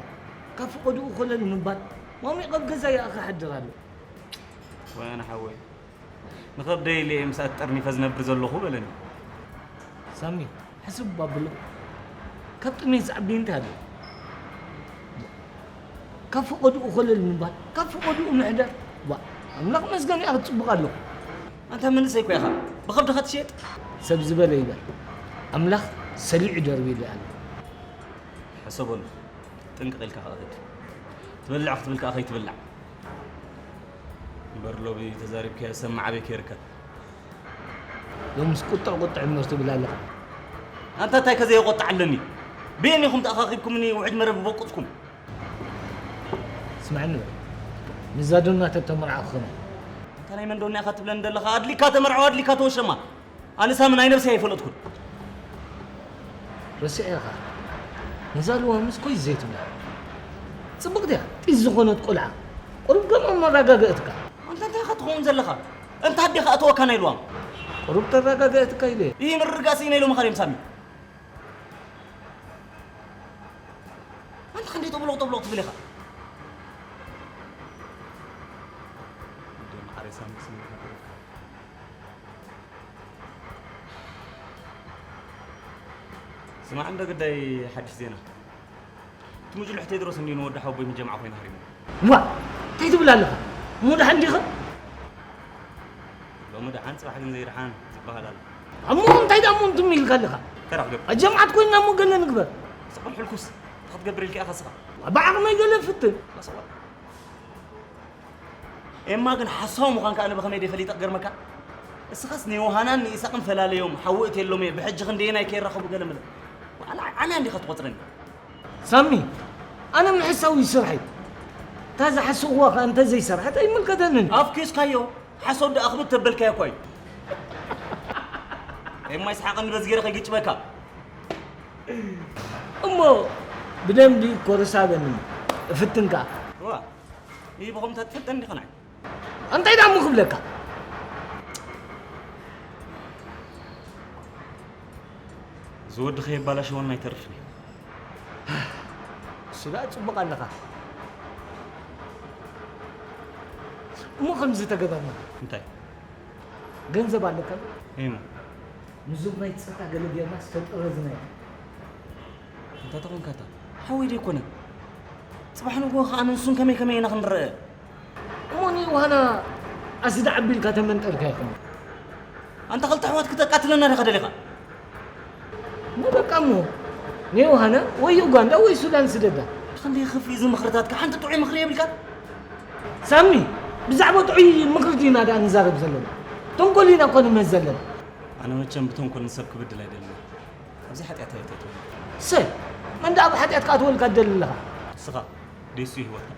ካብ ፈቐድኡ ኮለል ምባል፣ ማሚቕ ኣብ ገዛ ይኣ ክሓድር ኣሎ። ወይ ኣነ ሓወይ፣ ንኸብደይ ኢለ እየ ምስኣ ተጠርኒፈ ዝነብር ዘለኹ በለኒ። ሳሚ፣ ሕስብ ኣብሎ። ካብ ጥሜት ዝዓቢ እንታይ ኣሎ? ካብ ፈቐድኡ ኮለል ምባል፣ ካብ ፈቐድኡ ምሕዳር። ዋ፣ ኣምላኽ መስገን እያ ክትጽብቕ ኣለኹ። ኣንታ መንእሰይ እኮ ኢኻ፣ ብኸብድኻ ትሽየጥ። ሰብ ዝበለ ይበል፣ ኣምላኽ ሰሊዑ ደርቢሉ ኣሎ። ሕሰበሉ፣ ጥንቅቕ ኢልካ ከኣ ኽድ። ትበልዕ ክትብል ከኣ ከይትብላዕ። እምበር ሎሚ ተዛሪብካዮ ሰብ መዓበይ ከይርከብ። ሎምስ ቁጥዕ ቁጥዕ እምበር ትብል ኣለኻ። ኣንታ እንታይ ከ ዘየቆጥዕ ኣለኒ? ብየን ኢኹም ተኣኻኺብኩምኒ ውሕጅ መረብ ቦቁጽኩም? ስምዓኒ በል። ምስዛ ዶና ተተመርዓኹ ኸመይ? ኣንታ ናይ መን ዶና ኢኻ ትብለኒ ዘለኻ? ኣድሊካ ተመርዓው፣ ኣድሊካ ተወሸማ። ኣነ ሳሚ ናይ ነብሰይ ኣይፈለጥኩን። ረሲዐ ኢኻ። ነዛ ልዋምስ ኮይ ዘይትብላ። ጽብቕቲ እያ። ጢዝ ዝኾነት ቆልዓ። ቁሩብ ገምኣ መረጋገእትካ። ኣንታ እንታይ ኢኻ ትኸውን ዘለኻ? እንታ ኣዴኻ እተወካ ናይ ልዋም። ቁሩብ ተረጋገእትካ ኢለ። ይህ ምርጋስ ናይ ሎሚ ኻልዮም ሳሚ። ኣንታ ክንደይ ጠብሎቕ ጠብሎቕ ትብል ኢኻ? እንደ ማዕረ ሳሚ ስምካ ተረፍካ። ስማዕ፣ እንደ ግዳይ ሓድሽ ዜና። እቲ ምጭሉሕ ቴድሮስ እንዲዩ ንወዲ ሓወቦይ ምስ ጀምዓ ኮይኑ ሃሪሙ። ዋ! እንታይ ትብል ኣለኻ? እሞ ደሓን ዲኻ? ሎሚ ደሓን፣ ጽባሕ ግን ዘይደሓን ዝበሃል ኣሎ። እሞ እንታይ ደኣ እሞ እንትም ኢልካ ኣለኻ? እንታይ ደኣ ክገብር? ኣብ ጀምዓት ኮይንና እሞ ገለ ንግበር። ስቕ በል ሕልኩስ፣ እንታይ ክትገብር ኢልካ ኢኻ ስኻ? ብዓቕመይ ገለ ፍትን። ላሰዋ። ኤማ ግን ሓሳዊ ምዃንካ ኣነ ብኸመይ ደይ ፈሊጠ ክገርመካ? እስኻስ ንዮሃናን ንኢሳቕን ፈላለዮም፣ ሓዊ እትየሎም እየ፣ ብሕጂ ክንደየናይ ከይራኸቡ ገለ መለ። ኣነ ዓምያ እንዲኻ ትቖጽረኒ። ሳሚ፣ ኣነ ምሕሳው እዩ ስርሐይ። እታ ዝሓሰብዋ ከኣ እንተ ዘይሰርሐት ኣይምልከተንን። ኣፍኪስካዮ፣ ሓሶት ደኣ ክብት ተበልካዮ እኳ እዩ። ኤማ ይስሓቐኒ በዚ ገይረ ከይግጭበካ። እሞ ብደንቢ ኮርሳበኒ እፍትንካ። ዋ፣ ይህ ብኸምታ ትፍልጠኒ ዲኻ ንዓይ? እንታይ ደኣ እሞ ክብለካ? እዚ ወዲ ከየባላሸወና ኣይተርፍን እዩ። እሱ ደኣ ጽቡቕ ኣለኻ። እሞ ከምዚ ተገባና። እንታይ? ገንዘብ ኣለካ? እሞ ንዙብ ናይ ጸታ ገለ ጌርና ዝተጠረዝናዮ። እንታይ ተኾንካታ? ሓወይ ደይኮነ። ጽባሕ ንግሆ ኸኣ ንሱን ከመይ ከመይ ኢና ክንረአ? እሞ ንዮሃና ኣስዳ ኣቢልካ ተመንጠልካ ይኹን። ኣንታ ክልተ ኣሕዋት ክተቃትለና ዲኻ ደሊኻ? ንበቃ እሞ ንዮሃና ወይ ዩጋንዳ ወይ ሱዳን ስደዳ። ክንደይ ክፍኢ እዚ ምኽርታትካ፣ ሓንቲ ጥዑይ ምኽሪ የብልካን? ሳሚ፣ ብዛዕባ ጥዑይ ምኽሪ ዲና ደኣ ንዛረብ ዘለና? ተንኮል ኢና እኮ ንምህዝ ዘለና። ኣነ መቸም ብተንኮል ንሰብ ክብድል ኣይደልን። ኣብዚ ሓጢኣት ኣይተትብል። ሰ መን ደኣ ብሓጢኣት ክትኣትወልካ ትደሊ ኣለኻ? ንስኻ ደይሱ ህይወትካ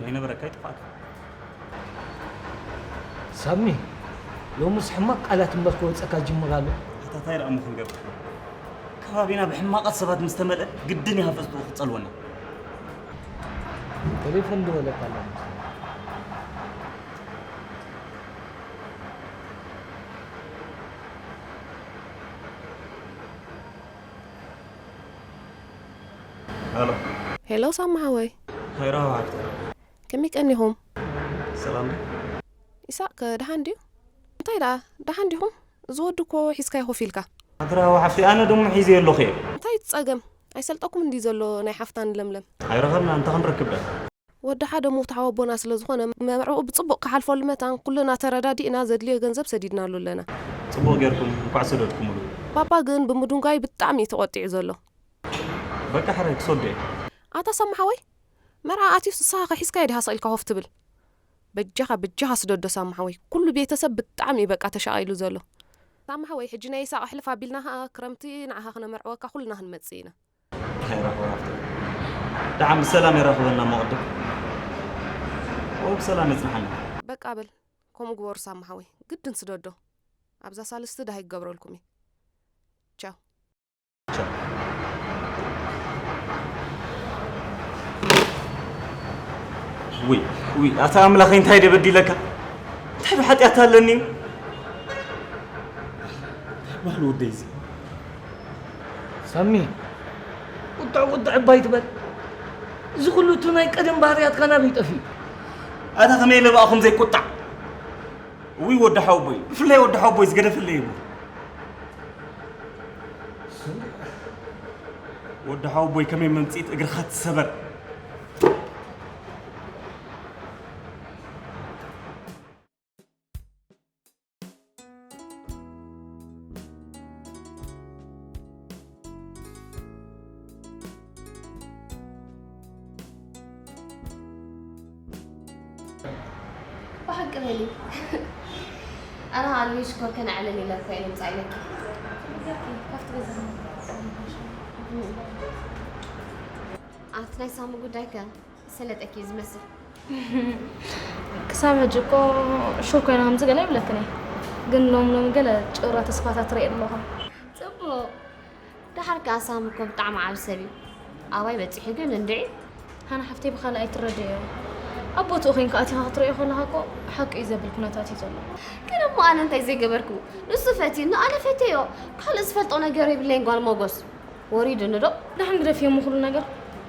ኣይነበረካ ይጥፋእካ። ሳሚ፣ ሎምስ ሕማቕ ቃላት እምበር ክወጸካ ጅምር ኣሎ። ኣታ ታይ ደኣ እሞ ክንገብር? ከባቢና ብሕማቓት ሰባት ምስ ተመልአ ግድን እዩ ሃፈጽትኡ ክጸልወና። ቴሌፎን ደወለካ ኣሎ። ሄሎ። ሄሎ ሳሚ ሓወይ። ሃይ ራህዋ ሓፍተይ። ከመይ ቀኒኹም? ሰላም ዶ? ኢሳቅ ከ ደሓን ድዩ? እንታይ ደኣ ደሓን ዲኹም? እዚ ወዲ እኮ ሒዝካዮ ኮፍ ኢልካ። ኣቲ ራህዋ ሓፍተይ ኣነ ደሞ ሒዘዮ ኣለኹ እየ። እንታይ እቲ ጸገም? ኣይሰልጠኩምን ድዩ ዘሎ ናይ ሓፍታን ለምለም? ኣይረኸብናን እንታይ ክንረክብ ደኣ? ወዲ ሓደ ሙፍታሕ ኣቦና ስለ ዝኾነ መርዕኡ ብጽቡቕ ክሓልፈሉ መታን ኩልና ተረዳዲእና ዘድልዮ ገንዘብ ሰዲድናሉ ኣለና። ጽቡቕ ጌርኩም እንኳዕ ሰደድኩምሉ። ባባ ግን ብምዱንጋይ ብጣዕሚ እዩ ተቖጢዑ ዘሎ። በቃ ሕራይ ክሰዶ እየ። ኣታ ሳሚ ሓወይ መርዓ ኣትዩስ ንስኻ ከ ሒዝካዮ ዲኻ ስቕ ኢልካ ኮፍ ትብል? በጃኻ በጃኻ ስደዶ ሳሚ ሓወይ ኩሉ ቤተሰብ ብጣዕሚ እዩ በቃ ተሻቒሉ ዘሎ። ሳሚ ሓወይ ሕጂ ናይ ይሳቕ ኣሕልፍ ኣቢልና ኸኣ ክረምቲ ንዓኻ ክነመርዕወካ ኩልና ክንመጽእ ኢና። ደሓን ብሰላም የራኽበና እሞ ቅድም። ኦ ብሰላም የጽንሓና። በቃ በል ከምኡ ግበሩ ሳሚ ሓወይ ግድን ስደዶ። ኣብዛ ሳልስቲ ደሃይ ክገብረልኩም እዩ። ቻው። ውይ ውይ ኣታ ኣምላኸይ እንታይ ደበዲለካ? እንታይ ብሓጢኣት ኣለኒ? እንታይ ባህል ወደይ እዚ? ሳሚ፣ ቁጥዕ ቁጥዕ እባ ኣይትበል። እዚ ኩሉ እቲ ናይ ቀደም ባህርያትካ ናበይ ጠፊኡ? ኣታ ከመይ ኢለ ብኣኹም ዘይቁጣዕ? ውይ ወዲ ሓወቦይ፣ ብፍላይ ወዲ ሓወቦይ ዝገደፈለይ የብሉ። ወዲ ሓወቦይ ከመይ መምጽኢት እግርኻ ትሰበር። ብሓቂ በሊ ኣነ ኣልሚ ሽኮር ከነዕልል ኢለ እኮ እየ ንምጻእ ኢለኪ። ካብቲ ገዛ ኣብቲ ናይ ሳሚ ጉዳይ ከ ሰለጠኪ እዩ ዝመስል። ክሳብ ሕጂ እኮ ሹር ኮይነ ከምዚ ገለ ይብለክን እየ፣ ግን ሎም ሎም ገለ ጭራ ተስፋታት ርኢ ኣለኹ። ጽቡቕ። ደሓር ከኣ ሳሚ እኮ ብጣዕሚ ዓቢ ሰብ እዩ። ኣባይ በጺሑ ግን እንድዒ። ሃና ሓፍተይ ብኻልእ ኣይትረድእዮ። ኣብ ቦትኡ ኮይንካ ኣቲኻ ክትርእዮ ከለኻ እኮ ሓቂ እዩ ዘብል ኩነታት እዩ ዘሎ። ግን እሞ ኣነ እንታይ ዘይገበርኩ? ንሱ ፈትዩኒ ኣነ ፈትየዮ። ካልእ ዝፈልጦ ነገር የብለይን ጓል ሞጎስ። ወሪዱኒ ዶ? ደሓን ግደፍዮ እሞ ኩሉ ነገር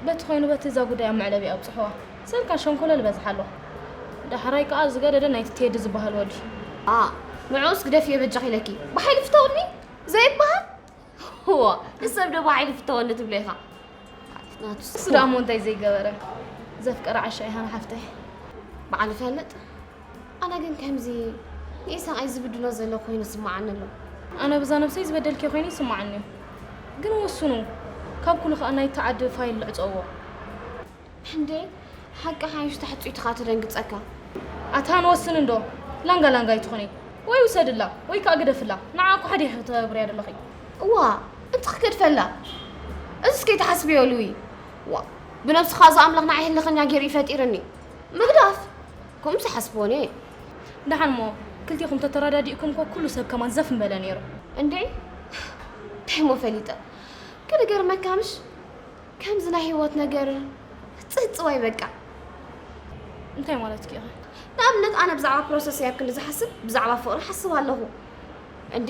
በቲ ኮይኑ በቲ እዛ ጉዳይ ኣብ መዕለቢ ኣብጽሕዋ። ሰልካ ሸንኮለል ይበዝሕ ኣሎ። ዳሕራይ ከኣ ዝገደደ ናይቲ ቴዲ ዝበሃል ወዲ። ኣ ንዕኡስ ግደፍዮ በጃኺ ኢለኪ። ብሓይሊ ፍተውኒ ዘይበሃል። ዋ ንሰብ ዶ ብሓይሊ ፍተወኒ ትብሎ ኢኻ። ናቱስ። እሱ ደኣ እሞ እንታይ ዘይገበረ። ዘፍቀረ ዓሻ ኢኻ ንሓፍተይ። በዓል ይፈልጥ። ኣነ ግን ከምዚ ንኢሳቕ እዩ ዝብድሎ ዘሎ ኮይኑ ይስምዓኒ ኣሎ። ኣነ ብዛ ነብሰይ ዝበደልኪ ኮይኑ ይስምዓኒ እዩ። ግን ወስኑ። ካብ ኩሉ ከኣ ናይቲ ዓዲ ፋይል ልዕጸዎ። እንዴ ሓቂ ሓይሽ ተሕጽዩ ትኻ ትደንግጸካ። ኣታ ንወስን እንዶ። ላንጋ ላንጋ ኣይትኾኒ። ወይ ውሰድላ ወይ ከዓ ግደፍላ። ንዓ እኮ ሓደ ይሕተብርያ ደለኺ። እዋ፣ እንተ ክገድፈላ። እዚስ ከይትሓስብዮ ሉዊ። ዋ፣ ብነብስኻ እዚ ኣምላኽ ንዓይ ህልኸኛ ገይሩ እዩ ፈጢርኒ። ምግዳፍ። ከምኡ ዝሓስብዎን እየ። ደሓን እሞ ክልቲኹም ተተረዳዲእኩም እኮ ኩሉ ሰብ ከማን ዘፍ ምበለ ነይሩ። እንዴ? እንታይ እሞ ፈሊጠ? ክድገርመካ ምሽ? ከምዚ ናይ ህይወት ነገር ጽጽዋይ በቃ። እንታይ ማለት እዩ? ንኣብነት ኣነ ብዛዕባ ፕሮሰስ እያ ክንዲ ዝሓስብ ብዛዕባ ፍቕሪ ሓስብ ኣለኹ። እንዴ?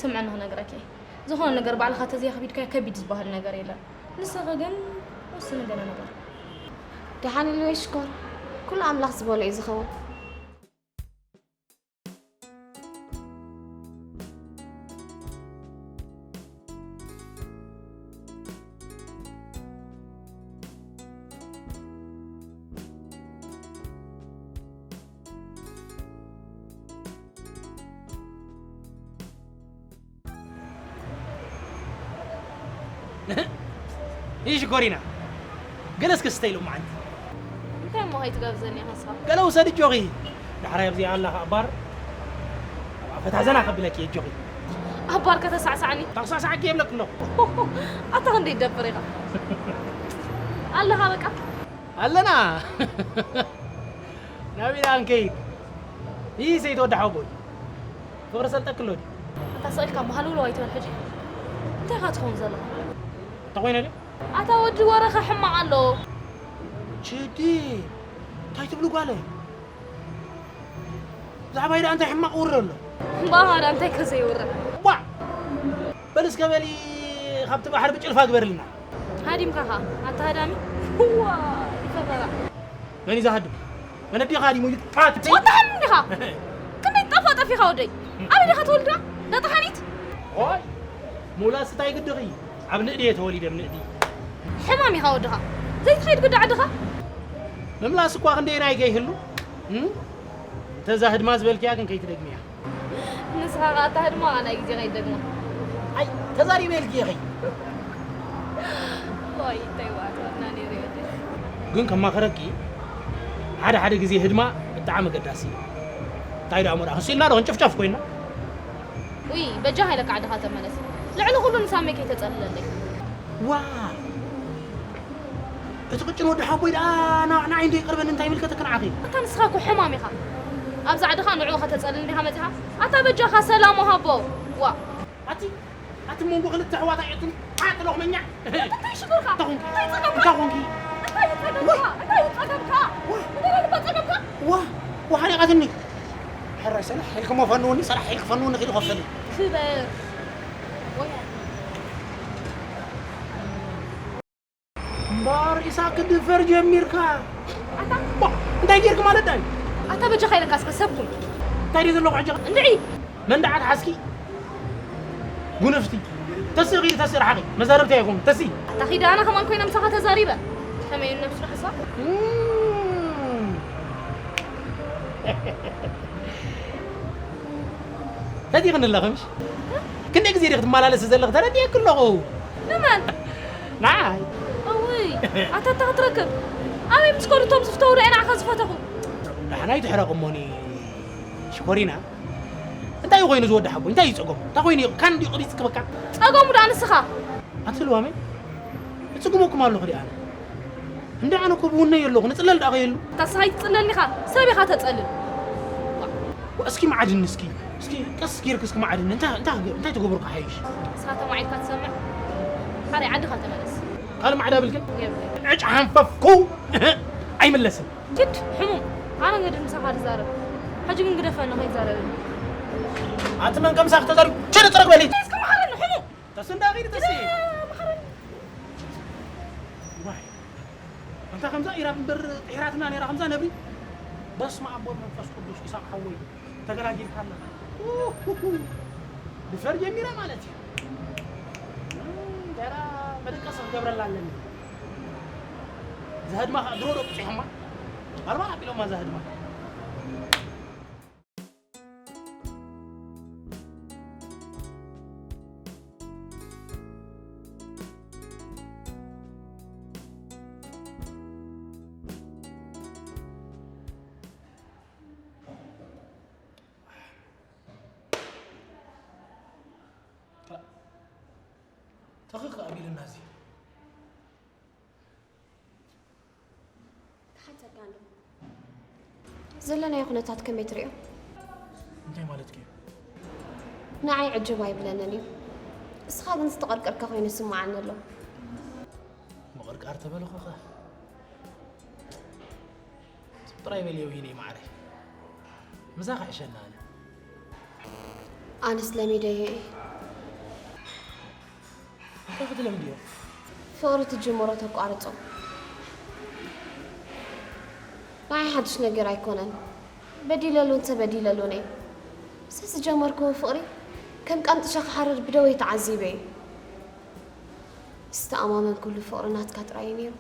ስምዕኒ ክነግረኪ። ዝኾነ ነገር ባዕልኻ ተዘይኸቢድካዮ ከቢድ ዝበሃል ነገር የለን። ንስኺ ግን ወስኒ ገለ ነገር። ደሓን ኢሉ ወይ ሽኮር? ኩሉ ኣምላኽ ዝበሎ እዩ ዝኸውን። ይሽ ጎሪና ገለ እስከ ስተይ ሎማዓንቲ እንታይ እሞ ከይትጋብዘኒ ኢኻ ንስኻ? ገለ ውሰድ እጆኺ። ዳሕራይ ኣብዚኣ ኣላ ኣባር ኣብኣ ፈታ ዘና ከብለኪ እጆኺ። ኣባር ከተሳዕሳዕኒ? ታክሳሳዕኪ የብለክ ኣለኹ። ኣታ ክንደይ ትደብር ኢኻ? ኣለኻ በቃ። ኣለና። ናበይ ደኣ ክንከይድ? ይህ ሰይተወዲ ሓወቦይ ፍቕሪ ሰልጠክ ኣሎ ድዩ? ኣታ ስቕ ኢልካ መሃልውለው ኣይትበል ሕጂ። እንታይ ኢኻ ትኸውን ዘለኻ? እንታይ ኮይነ ድዩ? ኣታ ወዲ ወረኻ ሕማቕ ኣሎ። ችዲ እንታይ ትብሉ ጓለይ? ብዛዕባይ ደኣ እንታይ ሕማቕ ውረ ኣሎ? እምበኣኻ ደኣ እንታይ ከ ዘይውረ? ዋዕ! በል እስከ በሊ ካብቲ ባሕሪ ብጭልፋ ግበርልና። ሃዲምካ ኸኣ ኣታ ሃዳሚ። ዋ ይፈፈራ። መን እዩ ዝሃድም? መን ኣዴኻ ሃዲሙ እዩ ጣት? ወጣ ሃዲም ዲኻ? ክንደይ ጠፋ ጠፊኻ ወደይ? ኣበይ ዲኻ ተወልዳ? ዳጣ ሓኒት? ኦይ ሙላስ እንታይ ግድኺ? ኣብ ንእዲ እየ ተወሊደ ኣብ ንእዲ። ሕማም ኢኻ ወድኻ። ዘይትኸይድ ግዳ ዓድኻ? ምምላስ እኳ ክንደየናይ ከይህሉ እም? እንተ እዛ ህድማ ዝበልክያ ግን ከይትደግምያ። ንስኻ ኸኣ ኣታ ህድማ ኸኣ ናይ ግዜ ከይትደግማ። ኣይ ተዛሪበ ኢልኪ ኢኺ። ዋይ እንታይ ዋዕትወትና ነይሩ እዩ። ግን ከማኽረኪ ሓደ ሓደ ግዜ ህድማ ብጣዕሚ ኣገዳሲ እዩ። እንታይ ደኣ እሞ ደኣ ክንስኢልና ዶ ክንጭፍጨፍ ኮይና? ውይ በጃኻ ኢለካ ዓድኻ ተመለስ። ልዕሊ ኩሉ ንሳመይ ከይተጸልለለይ። ዋ እቲ ቅጭን ወዲ ሓቦይ ደኣ ንዓይ እንዶ ይቐርበኒ እንታይ ይምልከተኪ ንዓኺ? ኣታ ንስኻ እኮ ሕማም ኢኻ። ኣብዚ ዓድኻ ንዕኡ ከተጸልል ዲኻ መጺኻ? ኣታ በጃኻ ሰላም ወሃቦ። ዋ። ኣቲ ኣቲ መንጎ ክልተ ኣሕዋት ኣየትን ሓጥሎ ክመኛ። እንታይ ሽግርካ? እንታይ ኮንኪ? እንታይ ጸገምካ? እንታይ ኮንኪ? እንታይ እዩ ጸገምካ? እንታይ እዩ ጸገምካ? ዋ። እንታይ እዩ ጸገምካ? ዋ። ዋ ሓሪቓትኒ። ሕራይ ሰላሕ ኢልክሞ ፈንውኒ፣ ሰላሕ ኢልክ ፈንውኒ ኺዱ ከፈሊ። ክበር። ወይ እምበኣር ኢሳቅ ክትድፈር ጀሚርካ። ኣታ ባ፣ እንታይ ጌርክ ማለት ዳይ? ኣታ በጃኻ ኢለካ እስከ ሰብ ኩን። እንታይ ድዩ ዘለኹ ሕጂ? እንድዒ! መን ደኣ ትሓዝኪ? ጉንፍቲ። ተስኢ ኺዲ ተስኢ ርሓቒ። መዛረብቲ ኣይኮኑ። ተስኢ። ኣታ ኺዲ ኣነ ከማን ኮይነ ምሳኻ ተዛሪበ። ከመይ እዩ ነብሱ ሓሳብ? እም። ፈቲኽኒ ኣለኺ ምሽ? ክንደይ ግዜ ዲኺ ትመላለሲ ዘለኺ ተረዲኤኪ ኣለኹ። ንመን? ንዓይ። እውይ፣ ኣታ ኣታ ክትረክብ። ኣበይ ምስ ከዱ እቶም ዝፍተዉ ደኣ ንዓኻ ዝፈተኹ? ዳሕና ኣይትሕረቕ እሞኒ ሽኮሪና። እንታይ ኮይኑ ዝወዲ ሓቦይ? እንታይ እዩ ጸገሙ? እንታይ ኮይኑ እዩ? ካን ድዩ ቅቢጽ ክበካ? ጸገሙ ደኣ ንስኻ። ኣንቲ ልዋመይ፣ እጽግመኩም ኣለኹ ድኣ ኣነ? እንደ ኣነ እኮ ብውነ የለኹ፣ ንጽለል ደኣ ከየሉ። ታስኻ ይትጽለል ኢኻ፣ ሰብ ኢኻ ተጸልል። እስኪ መዓድኒ እስኪ፣ እስኪ ቀስ ጌርክ እስኪ መዓድኒ፣ እንታይ፣ እንታይ ክገ-፣ እንታይ ተገበርኩ ሓይሽ? ንስኻ ተማዒድካ ትሰምዕ? ሓራይ ዓድኻ ተመለስ። ካልእ ማዕዳ ብልክን? የብለይ። ዕጭ ሓንፈፍኩ፣ ኣይምለስን። ኪድ፣ ሕሙም፣ ኣነ እንግዲ ምሳኻ ዝዛረብ። ሕጂ ግን ግደፈኒ፣ ከይዛረበኒ። ኣንቲ መን ከምሳኺ ተዛሪቡ? ችድ ጥረግ በሊ። እስኪ መሓረኒ፣ ሕሙም። ተስንዳ ኺድ ተስኢ። መሓረኒ። ዋይ። ኣንታ ከምዛ ኢራብ እምበር ጥሒራትና ነይራ ከምዛ ነብሪ። በስመ ኣብ ወወልድ መንፈስ ቅዱስ ኢሳቕ ሓወይ ተገላጊልካ ኣለኻ። ኡሁሁ። ድፈር ጀሚረ ማለት እዩ። እም፣ ገና መደቀሲ ክገብረላ ኣለኒ። እዛ ህድማ ኸዓ ድሮ ዶ ቁፂሖማ? ባርባር ኣቢሎማ እዛ ህድማ። እኽኽ ኣቢልና እዚ ክሓተካ ኣለኹ። ዘለናዮ ኩነታት ከመይ ትሪኦ? እንታይ ማለትኪ እዩ? ንዓይ ዕጅብ ኣይብለንን እዩ። እስኻ ግን ዝተቐርቀርካ ኮይኑ ይስምዓኒ ኣሎ። ምቕርቃር ተበልኹ ኸ? ጥራይ በልዮ ይኔ ማዕረይ። ምሳኺ ዕሸና ኣነ። ኣነስ ለሚደዮ እየ። እንታይ ክትለምድዮ? ፍቕሪ ትጅምሮ ተቋርጾ። ንዓይ ሓድሽ ነገር ኣይኮነን። በዲለሉን ተበዲለሉን እየ። ምስ ዝጀመርክዎ ፍቕሪ ከም ቃንጥሻ ክሓርር ብደወይ ተዓዚበ እየ። ዝተኣማመንኩሉ ፍቕሪ ናትካ ጥራይ እዩ ነይሩ።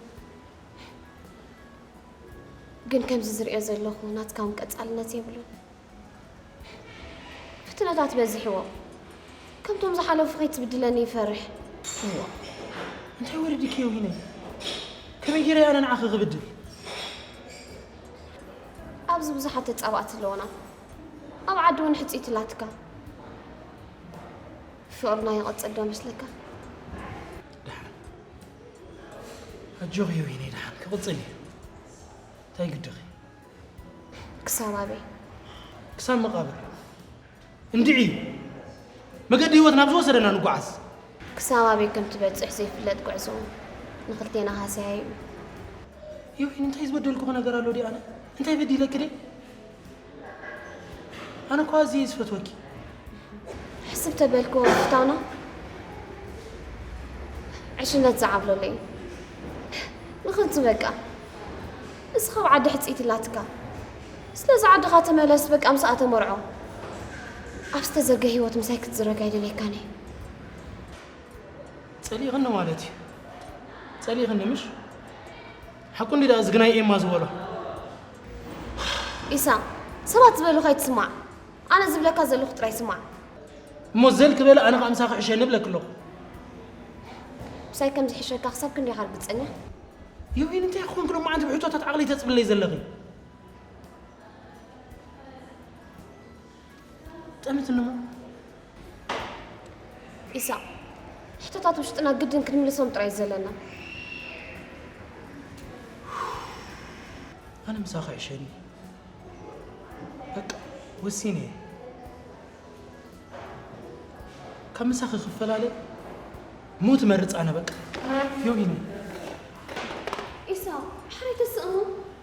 ግን ከምዚ ዝርእዮ ዘለኹ ናትካ እውን ቀጻልነት የብሉን። ፍትነታት በዚሕዎ። ከምቶም ዝሓለፉ ከይትብድለኒ ይፈርሕ። እዋ እንታይ ወሪድኪ የውሂነይ? ከመይ ገይረ ኣነ ንዓኺ ክብድል? ኣብዚ ብዙሓት ተጻባእቲ ኣለውና። ኣብ ዓዲ እውን ሕጽይቲ ኣላትካ። ፍቕርና ይቐጽል ዶ መስለካ? ደሓን ኣጆኺ የውሂነይ፣ ደሓን ክቕጽል እዩ። እንታይ ግድኺ? ክሳብ ኣበይ? ክሳብ መቓብር እንድዒ መገዲ ህይወት ናብ ዝወሰደና ንጓዓዝ። ክሳብ ኣበይ ከም ትበጽሕ ዘይፍለጥ ጉዕዞ ንኽልቴና ሃሰያ እዩ። ዮሂን እንታይ ዝበደልኩኺ ነገር ኣሎ ድዩ? ኣነ እንታይ በዲለኪ ድየ? ኣነ እኮ ኣዝየ እየ ዝፈትወኪ። ሕስብ ተበልክዎ ፍታውና ዕሽነት ዝዓብለሎ እዩ። ንኽልቲ በቃ ንስኻ ኣብ ዓዲ ሕጽይቲ ኣላትካ። ስለዚ ዓድኻ ተመለስ በቃ ምስኣ ተመርዖ። ኣብ ዝተዘርገ ህይወት ምሳይ ክትዝረግ ኣይደልየካን እየ። ጸሊእኽኒ ማለት እዩ። ጸሊእኽኒ ምሽ? ሓቁ እንዲ ደኣ እዚ ግናይ ኤማ ዝበሎ። ኢሳ ሰባት ዝበሉኻ ኣይትስማዕ። ኣነ ዝብለካ ዘለኹ ጥራይ ስማዕ። እሞ ዘል ክበለ ኣነ ከዓ ምሳኺ ሕሸኒ እብለኪ ኣለኹ። ምሳይ ከም ዝሕሸካ ክሳብ ክንደይ ኢኻ ርግጸኛ? ዮሂን እንታይ ክኾንኪ ሎማዓንቲ ብሕቶታት ዓቕሊ ተጽብለይ ዘለኺ? ጠሚትኒ እሞ። ኢሳ ሕቶታት ውሽጥና ግድን ክንምልሶም ጥራይ እዩ ዘለና። ኣነ ምሳኺ ሕሸኒ በቃ ወሲነ እየ። ካብ ምሳኺ ክፈላለ ሞት እመርጽ ኣነ በቃ። ዮሂን ኢሳ ሕራይ ተስእሞ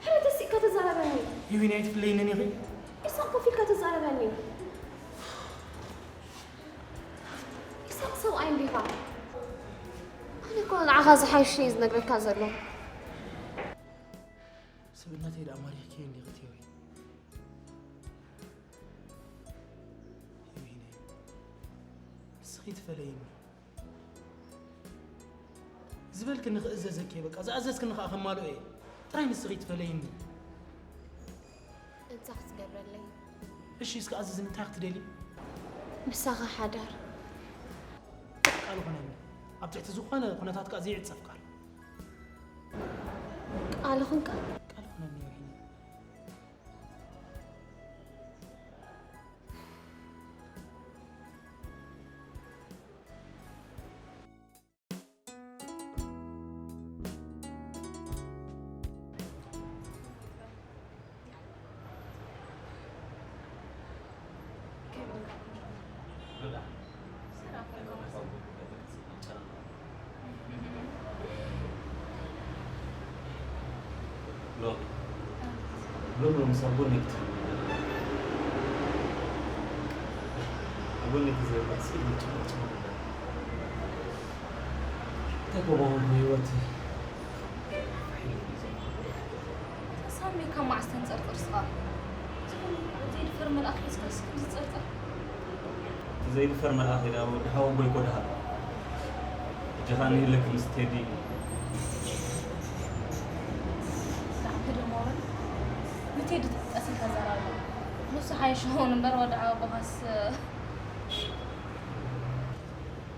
ሕራይ ተስእካ ተዛረበኒ። ዮሂን ኣይትፍለይንን ኢኺ። ኢሳ ኮፍ ኢልካ ተዛረበኒ። ኢሳ ሰብኣይ እንዲኻ። ኣነ እኮ ንዓኻ ዝሓይሽ እየ ዝነግረካ ዘሎ። ስብእነተይ ደኣ ማሪኽኪ እንዲኺ ትህዊ። ዮሂነይ ንስኺ ትፈለይኒ። ዝበልክኒ ክእዘዘኪ እየ በቃ፣ ዝኣዘዝክኒ ከዓ ከማልኦ እየ። ጥራይ ንስኺ ትፈለይኒ። እንታይ ክትገብረለይ? እሺ እስኪ ኣዝዝኒ፣ እንታይ ክትደሊ? ምሳኻ ሓዳር። ቃል ኾነኒ። ኣብ ትሕቲ ዝኾነ ኩነታት ከዓ ዘይዕጸፍ ቃል። ቃል ኹንካ? ቃል ኾነኒ ዮሂኒ። ሎም ሎም ሎም ሳቦ ነግት ኣቦ ነግት ዘበሲ ይጭምጭም ተጎባውን ህይወት ተሳሚ ካብ መዓስ ተንጸርጽር ስኻ? ዝኾነ ዘይድፈር መልኣኽ ሒዝካስ ከምዚ ትጸርጸር? ዘይድፈር መልኣኽ ኢላ ወዲ ሓወቦይ ኮድሃ እጅኻ ንህለክ ምስ ቴዲ ብጣዕሚ ደሞረን ንቴዲ ትጥቀስ ኢልካ ዘራሉ ንሱ ሓይሽ ሆን እምበር ወዲ ሓወቦኻስ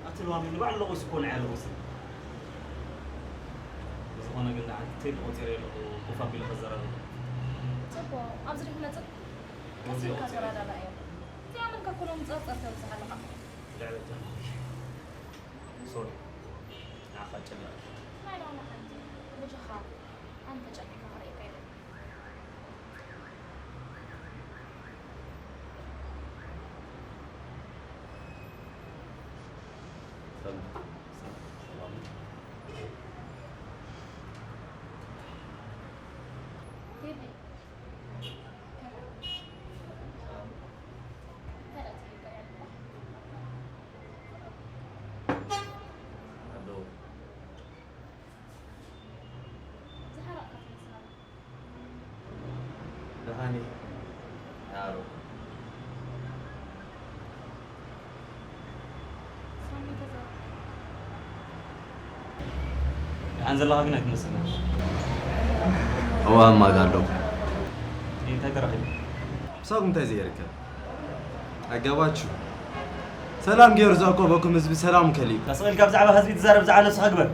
ኣቲ ሎሚ ንባዕሉ ለቑስ እኮ ንዓይ ኣለቑስ። ብዝኾነ ግን ደሓን ቴዲ ቆፂረ ኣለኹ ኮፍ ኣቢለ ከዘራርብ። ጽቡቕ ኣብዚ ዲኹም ነጽብ ቀስ ኢልካ ተረዳዳ እዮም እዚኣ መልካ ኩሎም ጸርጸር ተብዝሕ ኣለኻ። ልዕለታ ሶሪ ኣጨኒቕኪ። ናይ ሎሚ ሓንቲ ብጀኻ ኣንተ ጨኒኻ ክርእየካ ኣይደልን። ሰላም። ሰላም። ቴዲ። ደሓን እየ። ደሓን ዘለኻ ግን ኣይትመስልን። እዋ፣ እማጋ ኣለኹ። እንታይ ተረኺቡ? ምሳኹም እንታይ ዘይርከብ? ኣገባችሁ። ሰላም ገይሩ ዘዕቆበኩም ህዝቢ ሰላም ከሊኡ። ተስቒልካ ብዛዕባ ህዝቢ ትዛረብ፣ ብዛዕባ ነብስኻ ግበር።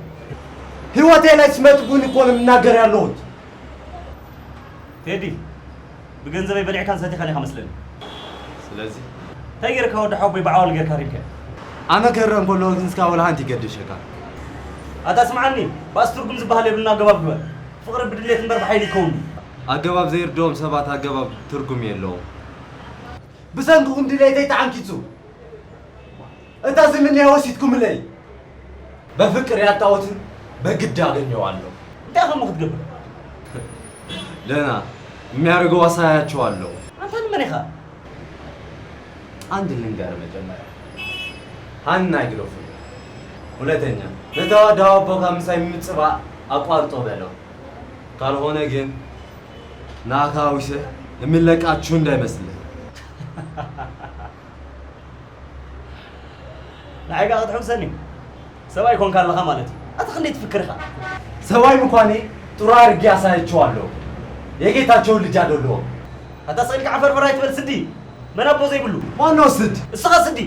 ህይወቴ ላይ ስመጥኩን እኮ ነው የምናገር ያለሁት። ቴዲ፣ ብገንዘበይ በሊዕካን ሰቲኻን ኢኻ መስለኒ። ስለዚ? እንታይ ጌርካ ወዲ ሓወቦይ ብዓወል ጌርካ ሪምከ? ኣነ ክህረም ከለኹ ግን እስካ ወላ ሓንቲ ይገድሸካ። ኣታ ስምዓኒ፣ ባእሲ ትርጉም ዝበሃል የብልና ኣገባብ ግበር። ፍቕሪ ብድሌት እምበር ብሓይሊ ይከውን። ኣገባብ ዘይርድኦም ሰባት ኣገባብ ትርጉም የለዎም። ብሰንክኹም ድሌተይ ተዓንኪጹ። እታ ዝምንያ ወሲድኩምለይ። በፍቅር ያጣሁትን በግድ አገኘዋለሁ። እንታይ ከም ክትገብር? ደህና የሚያደርገው አሳያቸዋለሁ። አንተ ምን ይኻ? አንድ ልንገር መጀመሪያ። ሀና ይግደፉ። ሁለተኛ፣ ለተዋደው አቦ ከምሳይ ምጽባ አቋርጦ በለው። ካልሆነ ግን ናካዊሰ የሚለቃችሁ እንዳይመስልህ። ንዓይ ከኣ ክትሕውሰኒ? ሰብኣይ ኮንካ ኣለኻ ማለት እዩ። ኣታ ክንደይ ትፍክር ኢኻ? ሰብኣይ ምዃነይ ጥሩ ኣድርጌ ኣሳይቼዋለሁ። የጌታቸውን ልጅ አይደለሁም። ኣታ ስቕ ኢልካ ዓፈርፈር ኣይትበል ስዲ። መን ኣቦ ዘይብሉ? ማነው ስድ? እስኻ ስዲ።